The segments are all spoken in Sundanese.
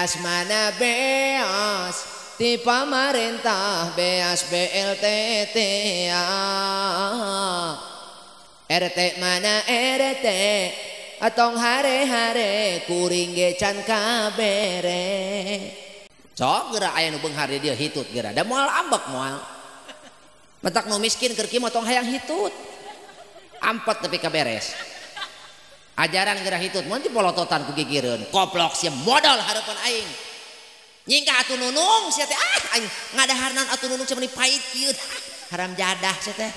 Beas mana beas ti pamarentah beas BLTTA. RT mana RT atong hare-hare kuring ge can kabere. Sok geura aya nu beunghar di dieu hitut geura da moal ambek moal. Matak nu miskin keur kieu mah tong hayang hitut. Ampet nepi ka beres. Ajaran geura hitut mun dipolototan ku gigireun. Koplok sia modal hareupeun aing. Nyingkah atuh nunung sia teh ah aing ngadaharnan atuh nunung sia meni pait kieu. Haram jadah sia teh.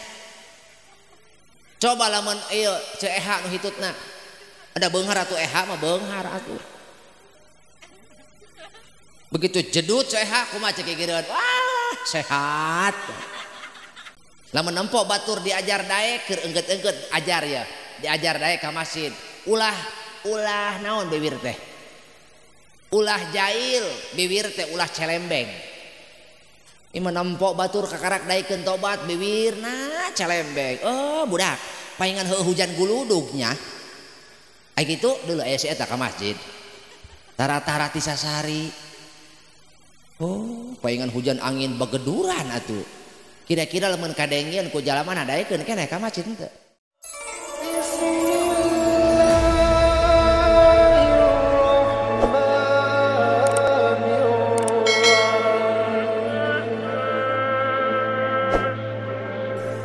Coba lamun ieu Ceu Eha nu hitutna. Ada beunghar atuh Eha mah beunghar atuh. Begitu jedut Ceu Eha kumaha cek gigireun. Wah, sehat. Lamun nempo batur diajar daek keur enggeut-enggeut ajar ya. Diajar daek ka masjid. Ulah ulah naon bibir teh. Ulah jail bibir teh ulah celembeng. Ieu nempo batur kakarak daekeun tobat bibirna celembeng. Oh budak, paingan heuh hujan guludugnya. Ai kitu deuleu aya si eta ka masjid. Tara-tara ti sasari. Oh, paingan hujan angin bageduran atuh. Kira-kira lamun kadengieun ku jalama daekeun keneh ka masjid henteu.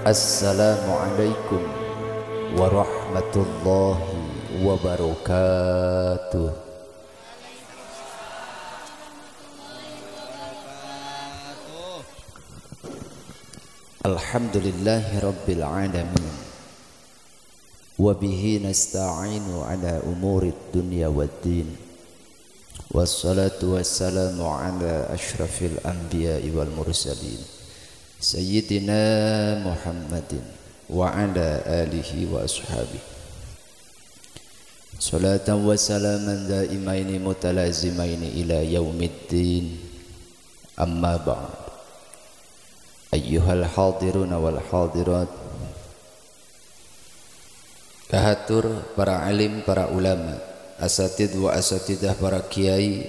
Assalamualaikum warahmatullahi wabarakatuh. Alhamdulillahi rabbil alamin. Wabihi nasta'inu ala umurid dunya waddin. Wassalatu wassalamu ala ashrafil anbiya'i wal mursalin. Sayyidina Muhammadin wa ala alihi wa ashabihi. Salatan wa salaman daimaini mutalazimaini ila yaumiddin. Amma ba'd. Ayyuhal hadiruna wal hadirat. Kahatur para alim, para ulama, asatid wa asatidah, para kiai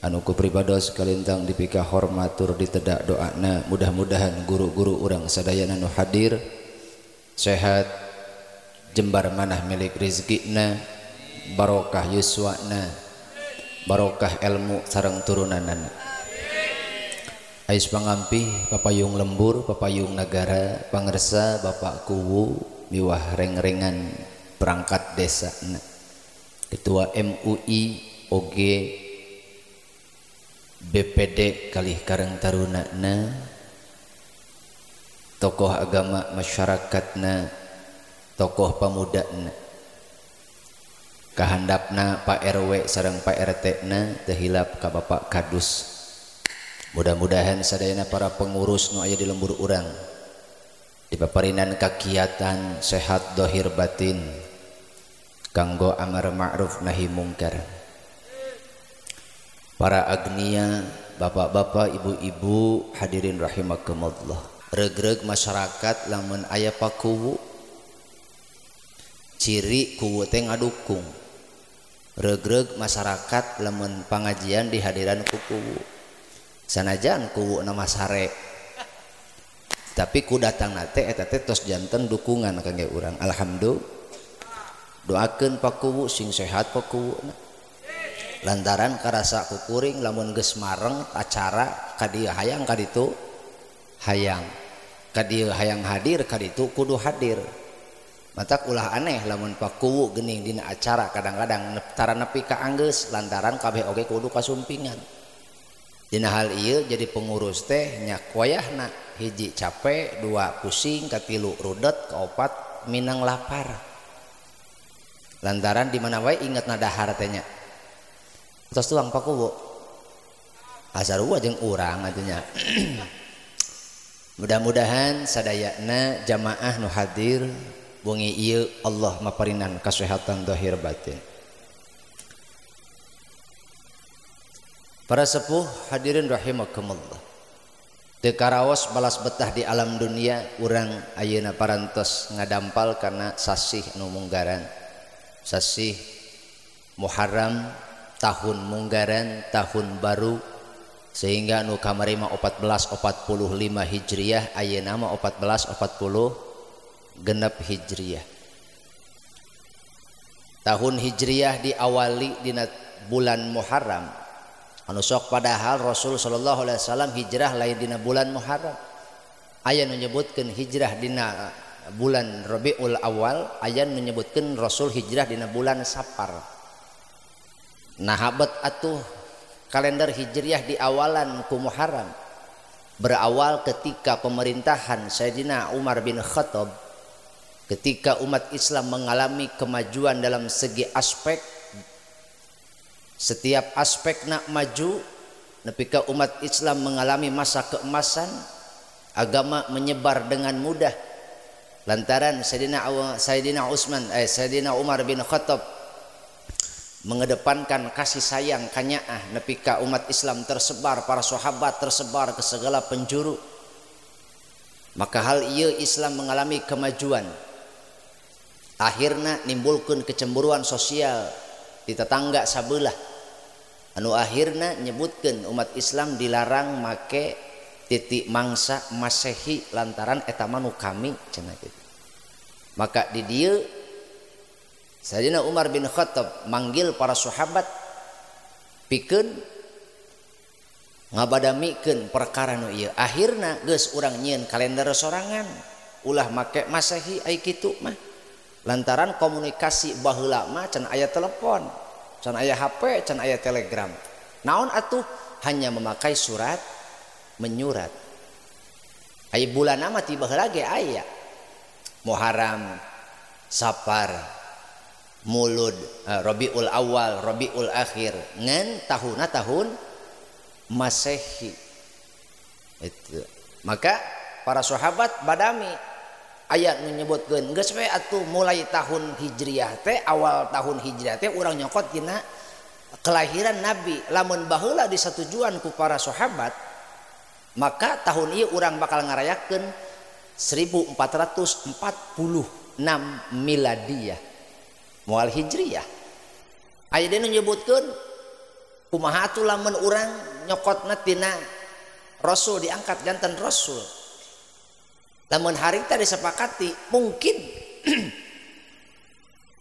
anu ku pribados kalintang dipika hormatur ditedak doana. Mudah-mudahan guru-guru urang sadayana nu hadir sehat, jembar manah milik rezekina, barokah yuswana, barokah ilmu sareng turunanana. Ais pangampih papayung lembur, papayung nagara, pangersa Bapak Kuwu miwah reng-rengan perangkat desa, Ketua MUI OG BPD kalih karang tarunana, tokoh agama masyarakatna, tokoh pamudana, kahandapna Pak RW sareng Pak RT na, teu hilap ka Bapak Kadus. Mudah-mudahan sadayana para pengurus nu aya di lembur urang dipaparinan kakiatan sehat dohir batin kanggo amar ma'ruf nahi mungkar. Para agnia, bapak-bapak, ibu-ibu, hadirin rahimakumullah. Regreg masyarakat lamun aya pakuwu, ciri kuwu teh ngadukung. Regreg masyarakat lamun pangajian di hadiran ku kuwu. Sanajan kuwu nama sare, tapi ku datang nate eta teh tos janten dukungan kangge urang. Alhamdulillah. Doakeun pakuwu sing sehat pakuwu. Lantaran karasa kukuring lamun geus mareng acara ka dieu hayang ka ditu hayang, ka dieu hayang hadir ka ditu kudu hadir. Matak ulah aneh lamun pakuwu geuning dina acara kadang-kadang tara nepi ka anggeus lantaran kabeh oge kudu kasumpingan. Dina hal ieu jadi pengurus teh nya wayahna hiji capek, dua pusing, katilu rudet, kaopat minang lapar. Lantaran di mana wae inget nadahar teh nya. Tos tuang pakuwu asarua jeung urang atunya. Mudah-mudahan sadayana jamaah nu hadir wengi ieu Allah maparinan kasehatan zahir batin. Para sepuh hadirin rahimakumullah. Teu karaos balas betah di alam dunia urang ayeuna parantos ngadampal kana sasih nu munggaran. Sasih Muharram tahun munggaran, tahun baru, sehingga nu kamari mah 1445 Hijriah, ayeuna mah 1446 Hijriah. Tahun Hijriah diawali dina bulan Muharram. Anu sok padahal Rasul sallallahu alaihi wasallam hijrah lain dina bulan Muharram. Aya nu nyebutkeun hijrah dina bulan Rabiul Awal, aya nu nyebutkeun Rasul hijrah dina bulan Safar. Nah habet atuh kalender Hijriah di awalan ku Muharram. Berawal ketika pemerintahan Sayyidina Umar bin Khattab, ketika umat Islam mengalami kemajuan dalam segi aspek, setiap aspek nak maju, nepi ka umat Islam mengalami masa keemasan, agama menyebar dengan mudah. Lantaran Sayyidina Umar bin Khattab mengedepankan kasih sayang kanyaah, nepi ka umat Islam tersebar, para sahabat tersebar ke segala penjuru. Maka hal ieu Islam mengalami kemajuan. Akhirna nimbulkeun kecemburuan sosial di tetangga sabelah. Anu akhirna nyebutkeun umat Islam dilarang make titik mangsa Masehi lantaran eta mah nu kami cenah kitu. Maka di dieu Sayyidina Umar bin Khattab manggil para sahabat pikeun ngabadamikeun perkara nu ieu. Akhirna geus urang nyieun kalender sorangan, ulah make Masehi ai kitu mah. Lantaran komunikasi baheula mah can aya telepon, can aya HP, can aya Telegram. Naon atuh hanya memakai surat menyurat. Aya bulan mah ti baheula ge aya. Muharram, Safar, Mulud, Rabiul Awal, Rabiul Akhir, ngan tahunna tahun Masehi. Itu. Maka para sahabat badami ayat menyebutkeun geus we atuh mulai tahun Hijriah teh, awal tahun Hijriah teh urang nyokot dina kelahiran Nabi. Lamun baheula disatujuan ku para sahabat, maka tahun ieu urang bakal ngarayakeun 1446 miladiah, moal Hijriah. Aya deui nu nyebutkeun kumaha atuh lamun urang nyokotna tina Rasul diangkat janten Rasul. Lamun harita disepakati mungkin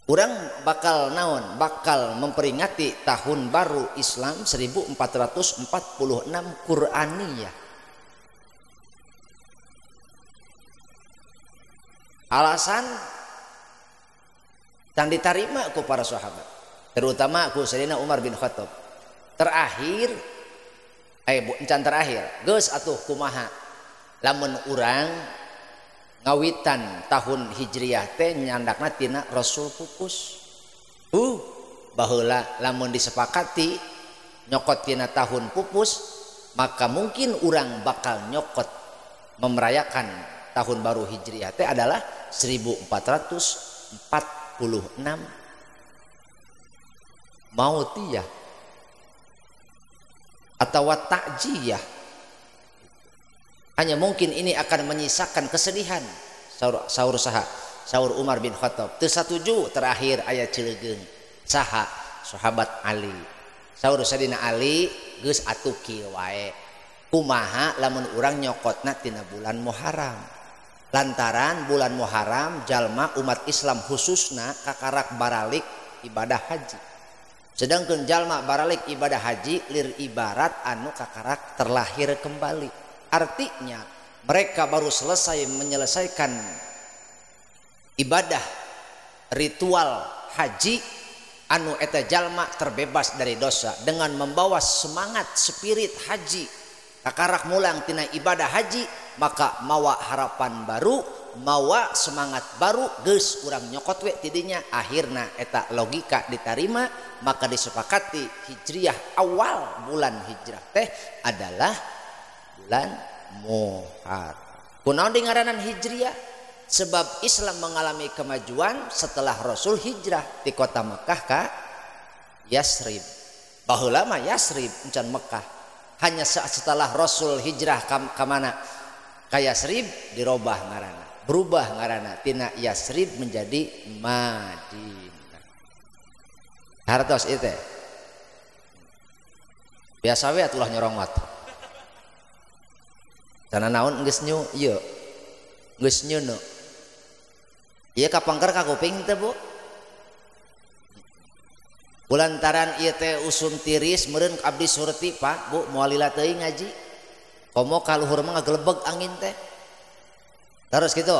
urang bakal naon, bakal memperingati tahun baru Islam 1446 Qur'aniyah. Alasan can ditarima ku para sahabat, terutama ku Sayyidina Umar bin Khattab. Terakhir can terakhir geus atuh kumaha lamun urang ngawitan tahun Hijriah teh nyandakna tina Rasul pupus. Baheula lamun disepakati nyokot tina tahun pupus, maka mungkin urang bakal nyokot memerayakan tahun baru Hijriah teh adalah 1446 Mautiyah atau takjiyah. Hanya mungkin ini akan menyisakan kesedihan. Saur saha, saur Umar bin Khattab. Teu satuju terakhir aya cilegeung. Saha? Sahabat Ali. Saur Sayyidina Ali geus atuh kieu wae. Kumaha lamun urang nyokotna tina bulan Muharram. Lantaran bulan Muharram jalma umat Islam khususna kakarak baralik ibadah haji. Sedangkan jalma baralik ibadah haji lir ibarat anu kakarak terlahir kembali. Artinya mereka baru selesai menyelesaikan ibadah ritual haji anu eta jalma terbebas dari dosa dengan membawa semangat spirit haji. Kakarak mulang tina ibadah haji, maka mawa harapan baru, mawa semangat baru, geus urang nyokot we tidinya. Akhirna eta logika ditarima, maka disepakati Hijriah awal bulan hijrah teh adalah bulan Muharram. Kunaon dingaranan Hijriah? Sebab Islam mengalami kemajuan setelah Rasul hijrah di kota Mekah ka Yasrib. Baheula mah Yasrib encan Mekah. Hanya setelah Rasul hijrah ka mana? Ka Yasrib dirobah ngaranna. Berubah ngaranna tina Yasrib menjadi Madinah. Hartos ieu teh. Biasa we atulah nyorongot. Sana naon geus nyu ieu. Geus nyeuneu. Ieu kapangker ka kuping teh Bu. Kulantaran ieu teh usum tiris meureun abdi surti Pak Bu moal lila teuing ngaji. Komo ka luhur mah ngagelebeg angin teh. Terus kitu.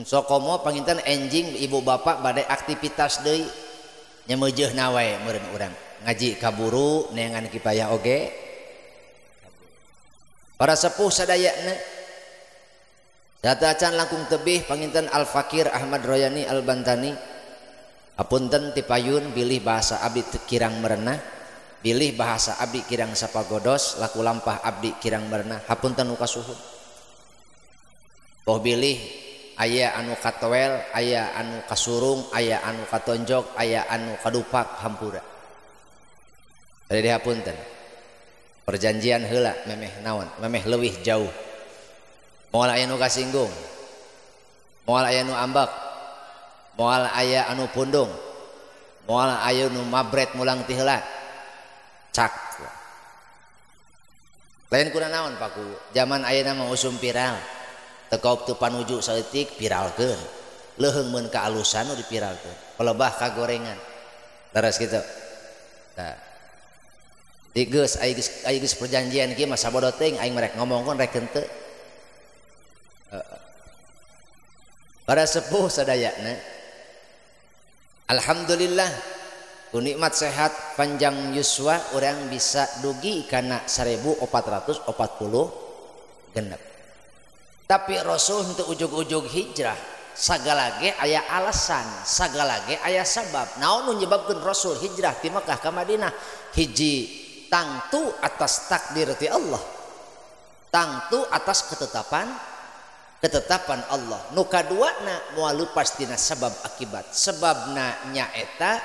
So komo panginten enjing ibu bapak bade aktivitas deui nya meujeuna wae meureun urang. Ngaji kaburu neangan kipayah oge. Para sepuh sadayana data acan langkung tebih panginten Al Fakir Ahmad Royani Al Bantani. Apunten tipayun bilih bahasa abdi kirang merenah, bilih bahasa abdi kirang sapagodos, laku lampah abdi kirang merenah, hapunten nu kasuhun. Boh bilih aya anu katoel, aya anu kasurung, aya anu katonjok, aya anu kadupak hampura. Jadi hapunten. Perjanjian heula memeh naon, memeh leuwih jauh. Moal aya nu kasinggung, moal aya nu ambek, moal aya anu pundung, moal aya nu mabret mulang ti heula. Cak. Lain kuna naon Pak Kuwu, zaman ayeuna mah usum viral. Tekop teu panuju saeutik viralkeun. Leuheung mun kaalusan nu dipiralkeun. Pelebah ka gorengan. Terus kitu. Tah. Geus aya geus perjanjian kieu mah sabodo teuing aing merek ngomongkeun rek henteu. Para sepuh sadayana, alhamdulillah ku nikmat sehat panjang yuswa orang bisa dugi kana 1440 genep. Tapi Rasul henteu ujug-ujug hijrah, sagala ge aya alasan, sagala ge aya sabab. Naon nu nyebabkeun Rasul hijrah ti Mekah ka Madinah? Hiji, tangtu atas takdir ti Allah, tangtu atas ketetapan Allah. Nu kaduana moal leupas tina sabab akibat. Sebabna nyaeta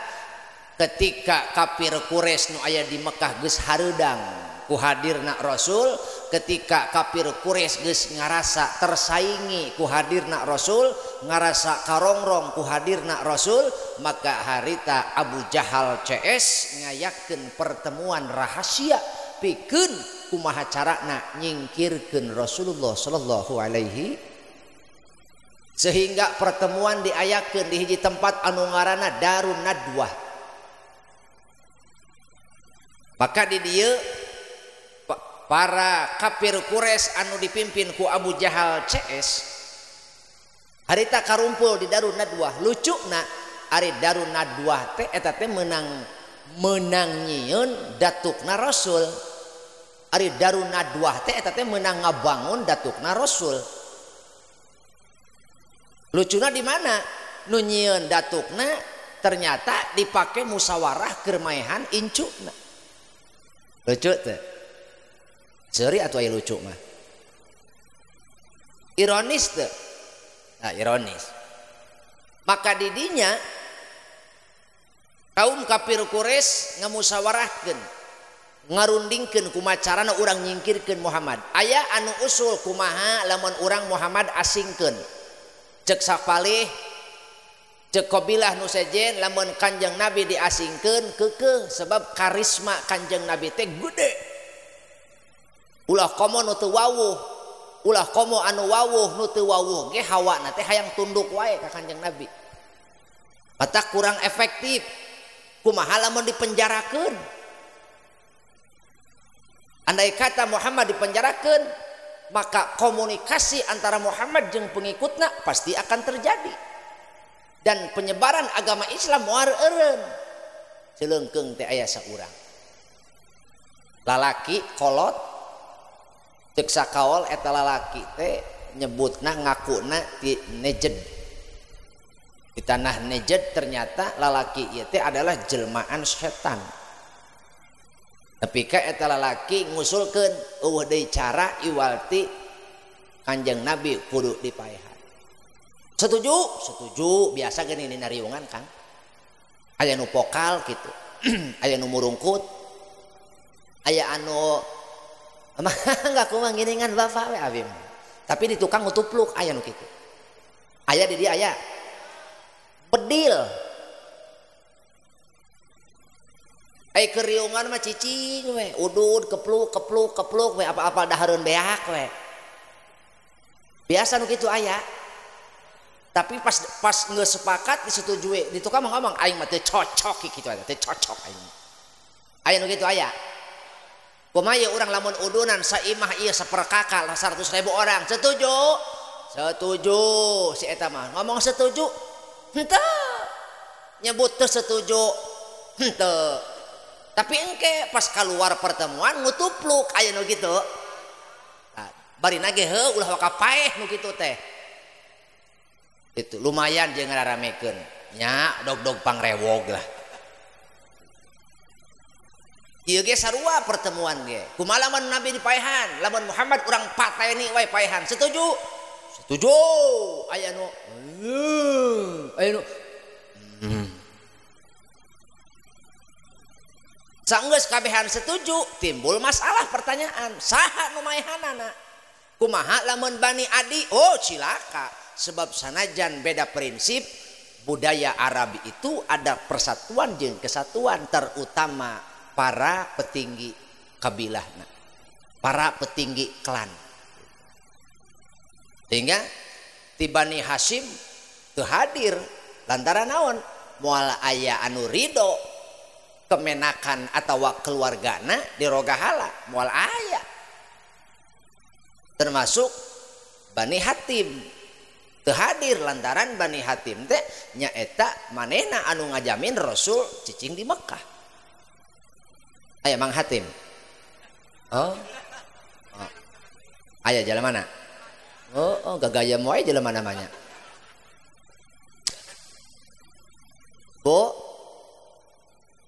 ketika kafir Quraisy nu aya di Mekah geus hareudang ku hadirna Rasul, ketika kafir Quraisy geus ngarasa tersaingi ku hadirna Rasul, ngarasa karongrong ku hadirna Rasul, maka harita Abu Jahal CS ngayakeun pertemuan rahasia pikeun kumaha carana nyingkirkeun Rasulullah sallallahu alaihi, sehingga pertemuan diayakeun di hiji tempat anu ngaranna Darun Nadwah. Maka di dieu para kafir Quraisy anu dipimpin ku Abu Jahal CS harita karumpul di Darun Nadwah. Lucuna ari Darun Nadwah teh eta teh menang nyieun datukna Rasul. Ari Darun Nadwah teh eta teh menang ngabangun datukna Rasul. Lucuna di mana? Nu nyieun datukna ternyata dipake musyawarah keur maehan incuna. Lucu teh. Seuri atuh aya lucu mah. Ironis teh. Nah, ironis. Maka didinya kaum kafir Quraisy ngamusyawarahkeun, ngarundingkeun kumaha carana urang nyingkirkeun Muhammad. Aya anu usul kumaha lamun urang Muhammad asingkeun. Cek sapalih, cek qabilah nu sejen lamun Kanjeng Nabi diasingkeun keukeuh sebab karisma Kanjeng Nabi teh gede. Ulah komo nu teu wawuh, ulah komo anu wawuh nu teu wawuh ge hawana teh hayang tunduk wae ka Kanjeng Nabi. Mata kurang efektif. Kumaha lamun dipenjarakeun? Andai kata Muhammad dipenjarakeun, maka komunikasi antara Muhammad jeung pengikutna pasti akan terjadi. Dan penyebaran agama Islam moal eureun. Celeungkeung teh aya saurang. Lalaki kolot cek sakaol eta lalaki teh nyebutna ngakuna ti Nejd. Di tanah Nejd ternyata lalaki ieu teh adalah jelmaan setan. Tapi ka eta lalaki ngusulkeun eueuh deui cara iwal ti Kanjeng Nabi kudu dipaehan. Setuju? Setuju. Biasa geuning dina riungan Kang. Aya nu pokal kitu. Aya nu murungkut. Aya anu enggak kumaha ngiringan bapak we abi. Tapi di tukang ngutupluk aya nu kitu. Aya di dia aya. Bedil. Ai keriungan mah cicing we, udud kepluk kepluk kepluk we apa-apa dahareun beak we. Biasa nu kitu aya. Tapi pas geus sepakat disetujui, di tukang ngomong aing mah teu cocok kitu aya, teu cocok aing. Aya nu kitu aya. Kumaha ye urang lamun udunan saimah ieu saperkaka 100.000 orang, setuju? Setuju si eta mah. Ngomong setuju? Henteu. Nyebut teu setuju? Henteu. Tapi engke pas keluar pertemuan ngutupluk aya nu kitu. Nah, bari nage heuh ulah waka paeh nu kitu teh. Itu lumayan jeung ngaramekeun nya dog-dog pangrewog lah. Ieu ge sarua pertemuan ge. Kumaha lamun Nabi dipaehan, lamun Muhammad urang pateni wae paehan. Setuju? Setuju. Aya nu aya nu Sanggeus kabehan setuju, timbul masalah pertanyaan, saha nu maehanana? Kumaha lamun Bani Adi? Oh cilaka. Sebab sanajan beda prinsip, budaya Arab itu ada persatuan jeung kesatuan, terutama para petinggi kabilahna, para petinggi klan. Sehingga ti Bani Hashim teu hadir lantaran naon? Moal aya anu ridho kemenakan atawa keluargana dirogahala, moal aya. Termasuk Bani Hatim teu hadir lantaran Bani Hatim teh nyaeta manehna anu ngajamin Rasul cicing di Mekah. Aya Mang Hatim. Oh. Oh. Aya jalan mana? Oh, oh gagaya moe jalan mana namanya. Bu.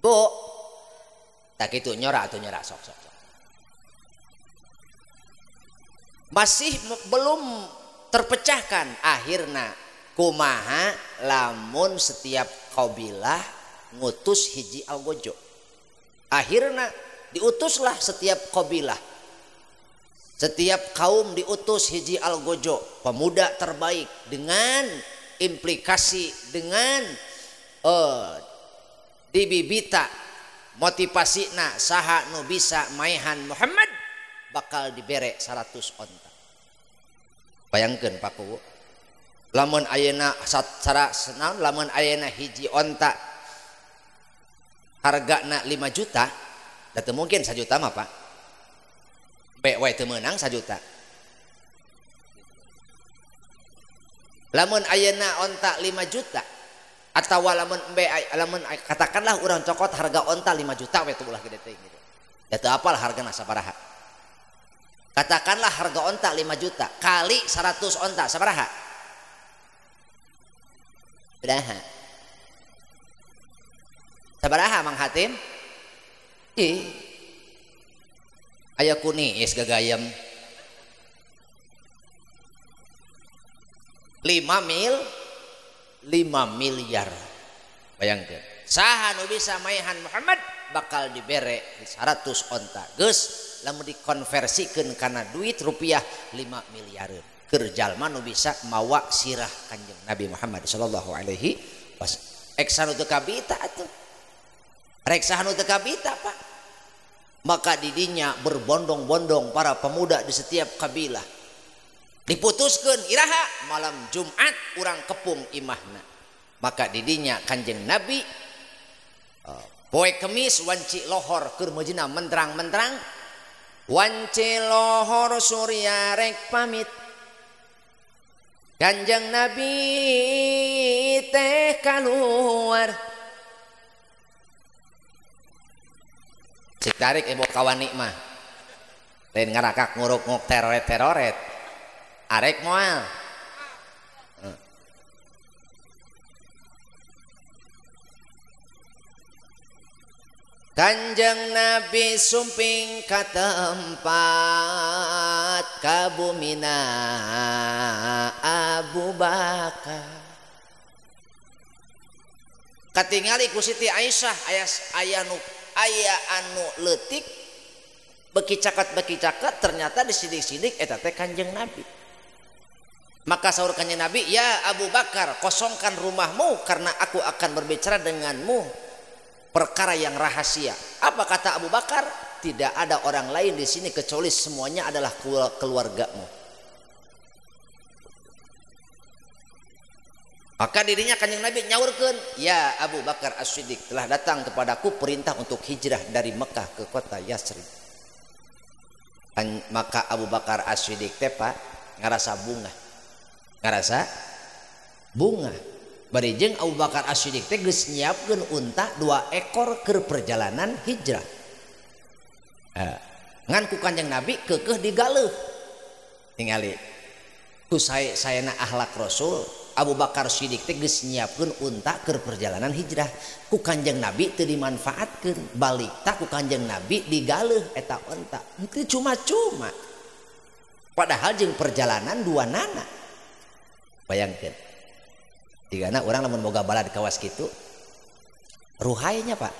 Bu. Tak itu nyora atau nyora sok sok sok. Masih belum terpecahkan akhirna kumaha lamun setiap kabilah ngutus hiji algojo. Akhirna diutuslah setiap kabilah, setiap kaum diutus hiji algojo, pemuda terbaik dengan implikasi dengan dibibita motivasina saha nu bisa maehan Muhammad bakal dibere 100 onta. Bayangkeun Pak Kuwu, lamun ayeuna sacara senaon lamun ayeuna hiji onta hargana 5 juta, da teu mungkin 1 juta mah Pak. Be we teu meunang 1 juta. Lamun ayeuna onta 5 juta atawa lamun be lamun katakanlah urang cokot harga onta 5 juta we teu ulah gede teuing gitu. Da teu apal hargana sabaraha. Katakanlah harga onta 5 juta kali 100 onta sabaraha? Beraha? Sabaraha Mang Hatim? Ih. Aya kuni is gagayem. 5 miliar. Bayangkeun. Saha nu bisa maehan Muhammad bakal dibere 100 onta. Geus lamun dikonversikeun kana duit rupiah 5 miliareun. Keur jalma nu bisa mawa sirah Kanjeng Nabi Muhammad sallallahu alaihi wasallam. Eksa nu teu kabita atuh. Rek saha nu teu kabita Pak. Maka didinya berbondong-bondong para pemuda di setiap kabilah. Diputuskeun iraha malam Jumat urang kepung imahna. Maka didinya Kanjeng Nabi poe Kemis wanci lohor keur meujina menterang-menterang. Wanci lohor surya rek pamit. Kanjeng Nabi teh kaluar. Cik tarik ibu kawani mah. Lain ngarakak nguruk-nguk teroret-teroret. Arek moal. Kanjeng Nabi sumping ka tempat kabumina Abu Bakar. Katingali ku Siti Aisyah aya anu leutik beki caket ternyata disidik-sidik eta teh Kanjeng Nabi. Maka saur Kanjeng Nabi, ya Abu Bakar, kosongkan rumahmu karena aku akan berbicara denganmu Perkara yang rahasia. Apa kata Abu Bakar? Tidak ada orang lain di sini kecuali semuanya adalah keluargamu. Maka dirinya Kanjeng Nabi nyaurkeun, ya Abu Bakar As-Siddiq, telah datang kepadaku perintah untuk hijrah dari Mekah ke kota Yasrib. Maka Abu Bakar As-Siddiq teh Pak ngarasa bunga. Ngarasa bunga. Bari jeung Abu Bakar As-Siddiq teh geus nyiapkeun unta 2 ekor keur perjalanan hijrah. Ngan ku Kanjeng Nabi keukeuh digaleuh. Tingali. Ku saena akhlak Rasul, Abu Bakar Siddiq teh geus nyiapkeun unta keur perjalanan hijrah. Ku Kanjeng Nabi teu dimanfaatkeun, balik ta ku Kanjeng Nabi digaleuh eta unta. Henteu cuma-cuma. Padahal jeung perjalanan dua nana. Bayangkeun. Digana orang lamun boga balad kawas kitu ruhainya Pak.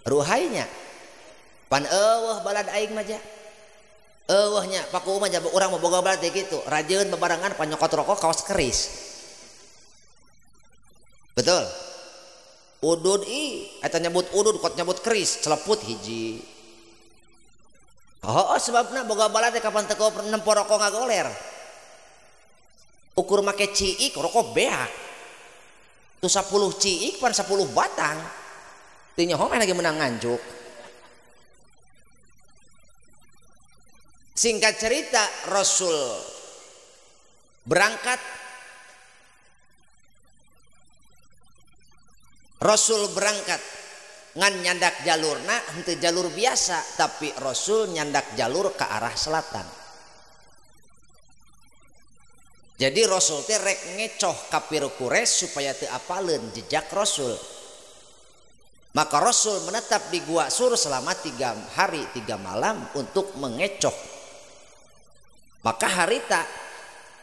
Ruhainya. Pan eueuh balad aing mah ja. Eueuhnya paku mah ja urang mah boga balad teh kitu. Rajeun bebarengan panyokot rokok kawas keris. Betul. Udud ih eta nyebut udud kot nyebut keris celeput hiji. Oh, sebabna boga balad teh kapan teu nempo rokok ngagoler. Ukur make ciik rokok beak. Tuh 10 ciik pan 10 batang. Teu nyaho mah lagi menang nganjuk. Singkat cerita Rasul berangkat. Rasul berangkat ngan nyandak jalurna henteu jalur biasa, tapi Rasul nyandak jalur ke arah selatan. Jadi Rasul teh rek ngecoh kafir Quraisy supaya teu apaleun jejak Rasul. Maka Rasul menetap di Gua Sur selama 3 hari 3 malam untuk mengecoh. Maka harita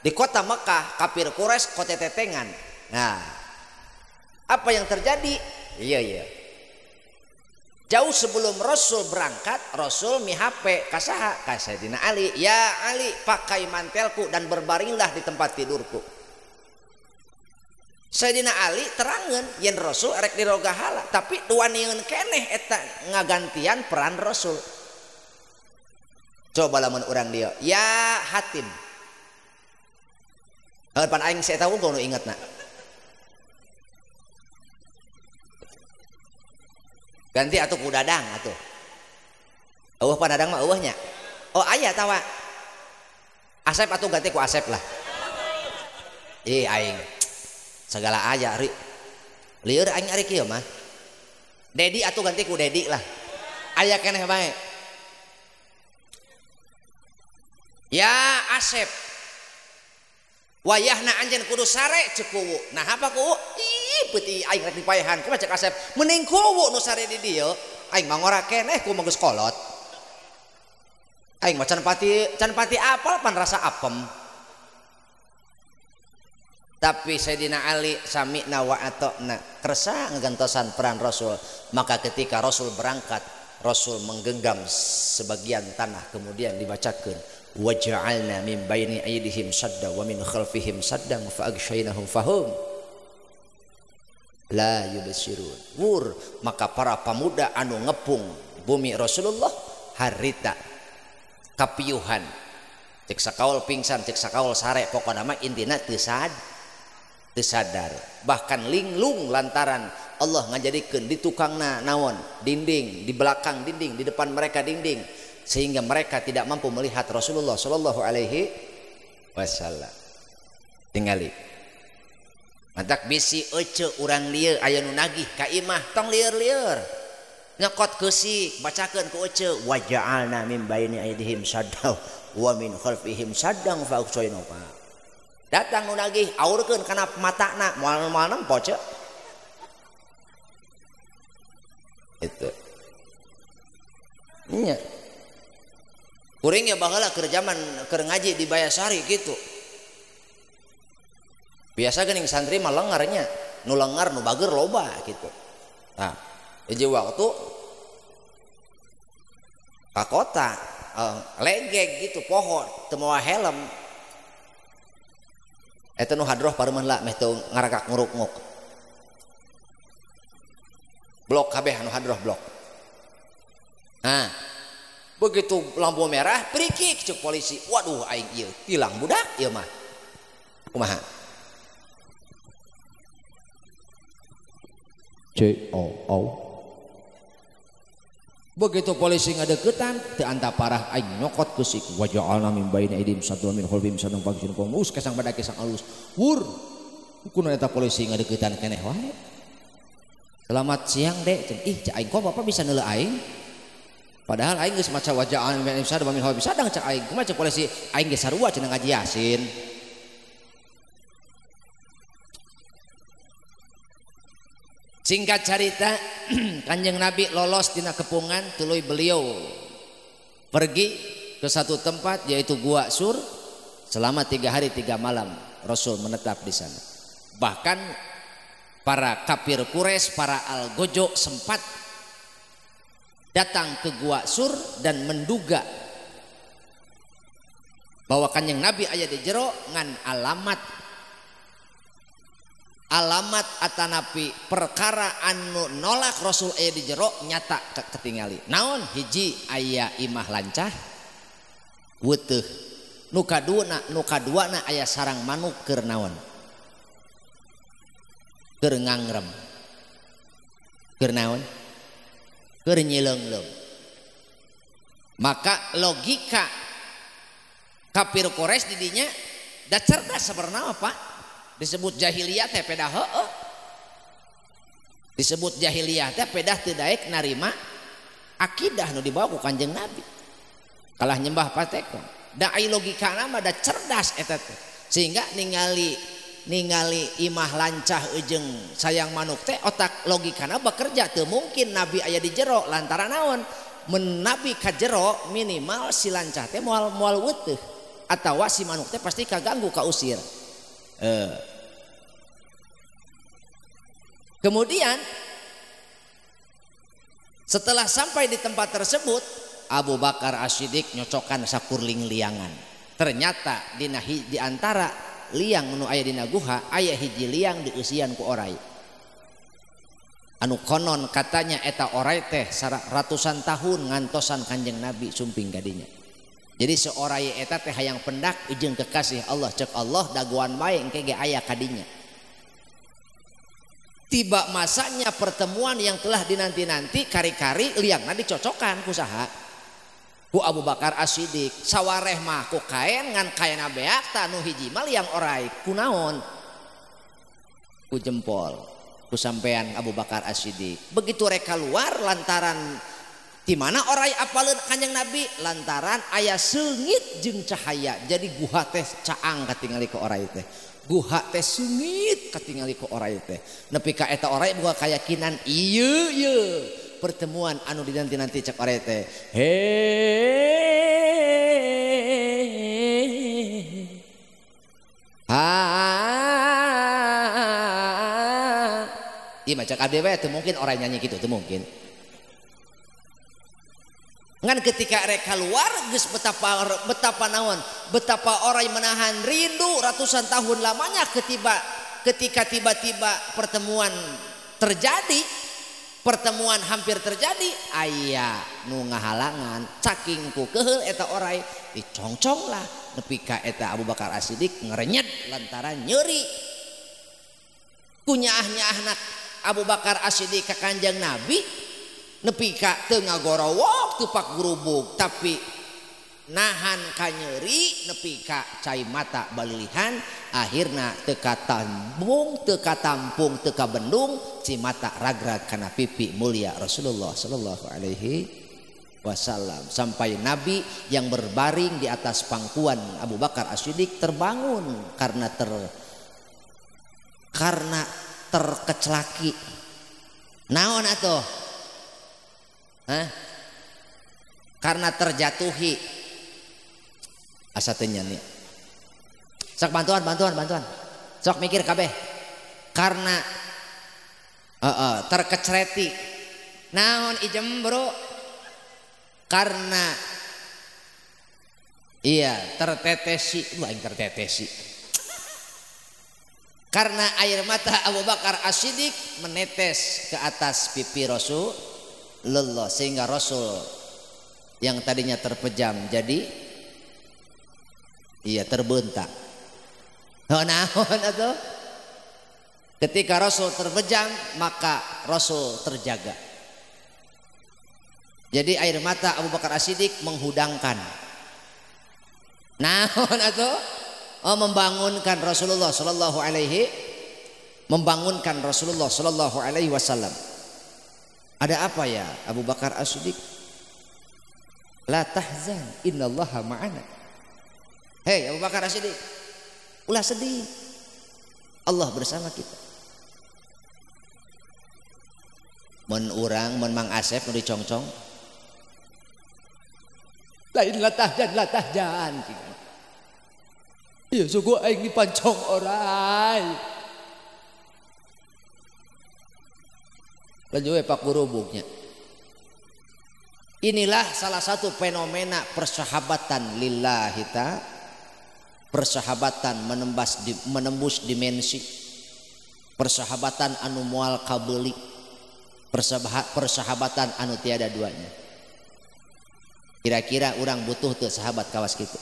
di kota Mekah kafir Quraisy kotetetengan. Nah, apa yang terjadi? Iya iya. Jauh sebelum Rasul berangkat, Rasul mihape kasaha ka Sayyidina Ali, ya Ali, pakai mantelku dan berbaringlah di tempat tidurku. Sayyidina Ali terangeun yen Rasul rek dirogahala, tapi duanieun keneh eta ngagantian peran Rasul. Coba lamun urang dieu, ya Hatim. Heuh pan aing saya tahu nu ingetna. Ganti atuh ku Dadang atuh. Eueuh pan Dadang mah eueuh nya. Oh aya tawa. Asep atuh ganti ku Asep lah. Ih aing. Segala aya ri. Lieur aing ari kieu mah. Dedi atuh ganti ku Dedi lah. Aya keneh bae. Ya Asep. Wayahna anjeun kudu sare ceuk kuwu. Nah apa kuwu? Ih peuti aing rek dipaehan. Kumaha cek Asep? Mending kuwu nu sare di dieu. Aing mah ngora keneh ku mah geus kolot. Aing mah can pati apal pan rasa apem. Tapi Sayyidina Ali sami'na wa ata'na, kersa ngegentosan peran Rasul. Maka ketika Rasul berangkat, Rasul menggenggam sebagian tanah kemudian dibacakeun waja'alna min baini aydihim sadda wa min khalfihim saddan fa aghshaynahum fahum la yubsirun. Wur, maka para pemuda anu ngepung bumi Rasulullah harita kapiuhan, cek sakaul pingsan, cek sakaul sare, pokona mah intina teu sadar, bahkan linglung lantaran Allah ngajadikeun di tukangna naon dinding, di belakang dinding, di depan mereka dinding, sehingga mereka tidak mampu melihat Rasulullah Shallallahu Alaihi Wasallam. Tingali mantak bisi ece urang lieu aya nu nagih ka imah tong lieur-lieur nyokot keusik bacakeun ku ece waja'alna min baini aydihim saddaw wa min khalfihim saddang fa uksayna. Datang nu nagih aurkeun kana matana moal-moal nempo ce. Itu nya kuring ya baheula keur zaman keur ngaji di Bayasari gitu. Biasa geuning santri mah lengarnya, nu lengar nu bager loba gitu. Nah, hiji waktu ka kota legeg gitu poho teu mawa helm. Eta nu hadroh pareumeun lah meh teu ngarakak nguruk-nguk. Blok kabeh anu hadroh blok. Nah, begitu lampu merah prikik cek polisi. Waduh aing ieu tilang budak ieu mah. Kumaha? C O O. Begitu polisi ngadeukeutan teu anta parah aing nyokot keusik wa ja'alna min baini aidihim saddan min khalfihim saddan fagsin qom us kasang badak kesang alus. Wur. Kunaon eta polisi ngadeukeutan keneh wae. Selamat siang dek. Ih cak aing kok bapak bisa neuleuh aing? Padahal aing geus maca wa ja'alna min baini aidihim saddan min khalfihim saddan cak aing. Kumaha cek polisi aing geus sarua cenah ngaji Yasin. Singkat cerita, Kanjeng Nabi lolos dina kepungan, tuluy beliau pergi ke satu tempat yaitu Gua Sur. Selama 3 hari 3 malam Rasul menetap di sana. Bahkan para kafir Quraisy, para Al-Gojo sempat datang ke Gua Sur dan menduga bahwa Kanjeng Nabi aya di jero ngan alamat atanapi perkara anu nolak Rasul aya di jero nyata ketingali. Naon hiji aya imah lancah weteuh, nu kaduana aya sarang manuk keur naon, keur ngangrem, keur naon, keur nyileungleung. Maka logika kafir Quraisy di dinya da cerdas sebenarnya Pak. Disebut jahiliyah teh pedah heueuh. Disebut jahiliyah teh pedah teu daek narima akidah nu dibawa ku Kanjeng Nabi. Kalah nyembah patekon. Da ai logikana mah da cerdas eta teh. Sehingga ningali imah lancah jeung sayang manuk teh otak logikana bekerja teu mungkin Nabi aya di jero lantaran naon? Mun Nabi ka jero minimal si lancah teh moal weteuh atawa si manuk teh pasti kaganggu kausir. Kemudian setelah sampai di tempat tersebut, Abu Bakar As-Siddiq nyocokan sakurling liangan. Ternyata di antara liang nu aya dina guha aya hiji liang dieusian ku orai. Anu konon katanya eta orai teh ratusan tahun ngantosan Kanjeng Nabi sumping kadinya. Jadi seorai eta teh hayang pendak jeung kekasih Allah cek Allah dagoan bae engke ge aya kadinya. Tiba masanya pertemuan yang telah dinanti-nanti, kari-kari liangna dicocokan ku saha? Ku Abu Bakar As-Siddiq. Sawareh mah ku kaen ngan kaena beak ta nu hiji mah liang orai kunaon? Ku jempol, ku sampean Abu Bakar As-Siddiq. Begitu rek keluar lantaran di mana orai apaleun Kanjeng Nabi lantaran aya seungit jeung cahaya. Jadi guha teh caang katingali ku orai teh. Guha teh seungit katingali ku orai teh. Nepi ka eta orai boga kayakinan ieu ieu pertemuan anu dinanti-nanti cek orai teh. He ha. Ieu mah cek abdi we teu mungkin orai nyanyi kitu, teu mungkin. Ngan ketika rek keluar geus betapa naon, betapa orang menahan rindu ratusan tahun lamanya ketika tiba-tiba pertemuan terjadi, pertemuan hampir terjadi, aya nu ngahalangan saking ku keheul eta orai dicongcong lah nepi ka eta Abu Bakar As-Siddiq ngerenyet lantaran nyeri. Ku nyaah-nyaahna Abu Bakar As-Siddiq ka Kanjeng Nabi nepi ka teu ngagorowok teu pak gurubug tapi nahan kanyeri nepi ka cai mata balilihan akhirna teu katampung teu kabendung ci mata ragrag kana pipi mulia Rasulullah sallallahu alaihi wasallam. Sampai Nabi yang berbaring di atas pangkuan Abu Bakar As-Siddiq terbangun karena terkecelaki. Naon atuh? Hah? Karena terjatuhi. Asa teu nyani. Sok bantuan. Sok mikir kabeh. Karena terkecreti. Naon ijem bro? Karena iya tertetesi, lu aing tertetesi. Karena air mata Abu Bakar As-Siddiq menetes ke atas pipi Rasulullah sehingga Rasul yang tadinya terpejam jadi iya terbentak. Oh, naon atuh? Ketika Rasul terpejam maka Rasul terjaga. Jadi air mata Abu Bakar As-Siddiq menghudangkan. Naon atuh? Oh, membangunkan Rasulullah sallallahu alaihi, membangunkan Rasulullah sallallahu alaihi wasallam. Ada apa ya Abu Bakar As-Siddiq? La tahzan innallaha ma'ana. Hei Abu Bakar As-Siddiq, ulah sedih. Allah bersama kita. Mun urang mun Mang Asep nu dicongcong. Lain la tahzan la tahzan. Iya suku aing dipancong orai. Lanjut we Pak Gurubuknya. Inilah salah satu fenomena persahabatan lillahi ta'ala. Persahabatan menembus dimensi. Persahabatan anu moal kabeuli. Persahabatan anu tiada duanya. Kira-kira urang butuh teu sahabat kawas kitu.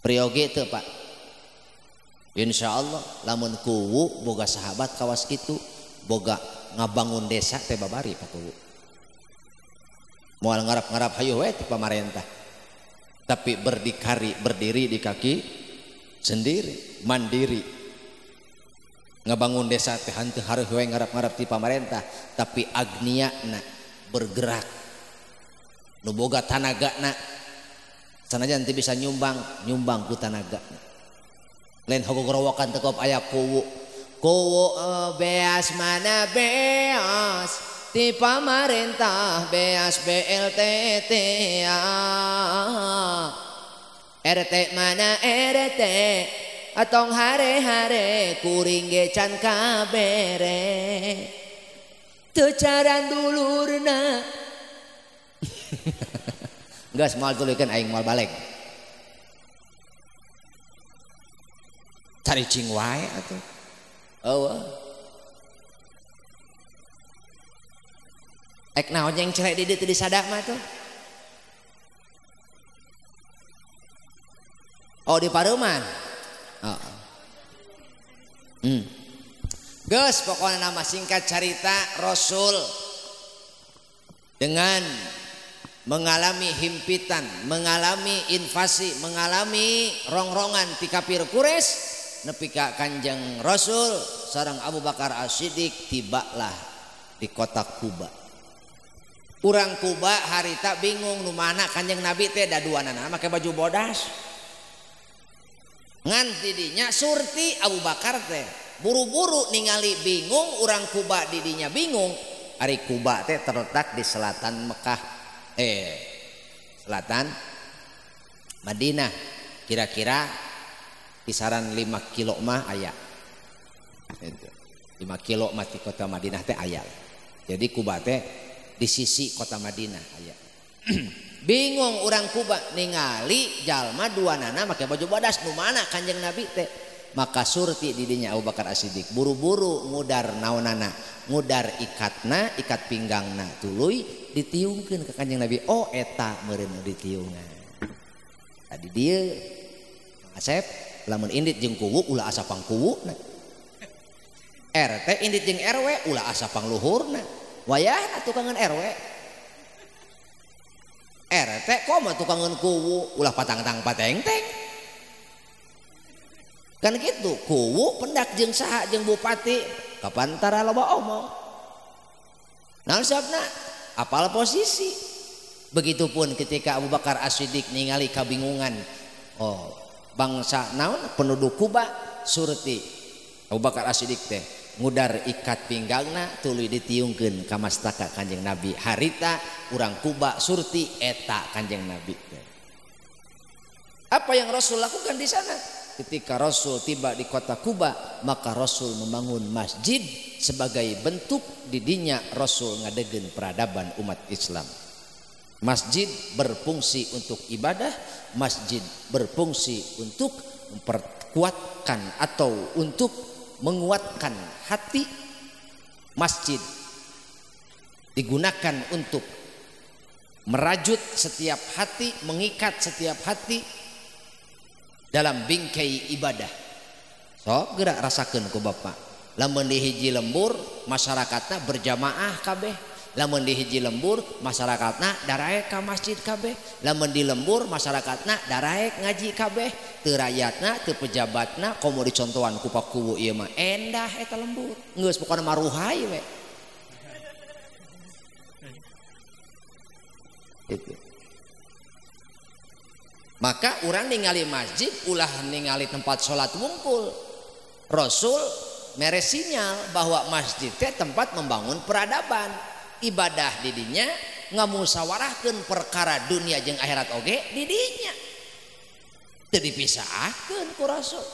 Priyogi teu Pak. Insyaallah lamun kuwu boga sahabat kawas kitu, boga ngabangun desa teh babari Pak kuwu. Moal ngarap-ngarap hayu we ti pamarentah. Tapi berdikari, berdiri di kaki sendiri, mandiri. Ngabangun desa teh henteu hareuh we ngarap-ngarap ti pamarentah, tapi agniana bergerak. Nu boga tanagana sanajan teu bisa nyumbang, nyumbang ku tanaga. Lain hogorowokan tekop aya kuwu. Kuwu beas mana beas ti pamarentah beas BLT RT mana RT atong hare-hare kuring ge can kabere teu caran dulurna. Geus moal tuluykeun aing moal balik. Caricing wae atuh. Eueuh. Ek naon yang cerai di dieu teu disadak mah tuh. Oh di Paruman. Oh. Geus pokona nama singkat carita Rasul dengan mengalami himpitan, mengalami invasi, mengalami rongrongan ti kafir Quraisy nepi ka Kanjeng Rasul sareng Abu Bakar As-Siddiq tibalah di kota Kuba. Urang Kuba harita bingung nu mana Kanjeng Nabi teh da duanana make baju bodas. Ngan didinya surti Abu Bakar teh buru-buru ningali bingung urang Kuba didinya bingung. Ari Kuba teh terletak di selatan Mekah, selatan Madinah, kira-kira kisaran 5 kilo mah aya. 5 kilo mah di kota Madinah teh aya. Jadi Kuba teh di sisi kota Madinah aya. Bingung urang Kuba ningali jalma duanana make baju bodas nu mana Kanjeng Nabi teh. Maka surti didinya Abu Bakar As-Siddiq buru-buru ngudar naonana, ngudar ikatna, ikat pinggangna tuluy ditiungkeun ka Kanjeng Nabi. Oh eta meureun ditiungan. Tadi dieu Asep lamun indit jeung kuwu ulah asa pangkuwuna. RT indit jeung RW ulah asa pangluhurna. Wayahna tukangan RW. RT komo tukangan kuwu ulah patang-tang pateng-teng. Kan gitu, kuwu pendak jeung saha jeung bupati kapan tara loba omong. Naon sabna? Apal posisi. Begitupun ketika Abu Bakar As-Siddiq ningali kabingungan. Oh, bangsa naon penduduk Kuba surti Abu Bakar As-Siddiq teh ngudar ikat pinggangna tuluy ditiungkeun ka mastaka Kanjeng Nabi. Harita urang Kuba surti eta Kanjeng Nabi teh. Apa yang Rasul lakukan di sana? Ketika Rasul tiba di kota Kuba, maka Rasul membangun masjid sebagai bentuk didinya Rasul ngadegen peradaban umat Islam. Masjid berfungsi untuk ibadah, masjid berfungsi untuk memperkuatkan atau untuk menguatkan hati. Masjid digunakan untuk merajut setiap hati, mengikat setiap hati dalam bingkai ibadah. Sok gerak rasakeun ku bapak. Lamun di hiji lembur masyarakatna berjamaah kabeh. Lamun di hiji lembur masyarakatna daraek ka masjid kabeh. Lamun di lembur masyarakatna daraek ngaji kabeh. Teu rakyatna, teu pejabatna, komo dicontohan ku Pak Kuwu ieu mah endah eta lembur. Geus pokona maruhai we. Itu. Maka orang ningali masjid ulah ningali tempat sholat wungkul. Rasul mere sinyal bahwa masjid teh tempat membangun peradaban, ibadah didinya, ngamusyawarahkeun perkara dunia jeung akhirat oge didinya. Teu dipisahkeun ku Rasul.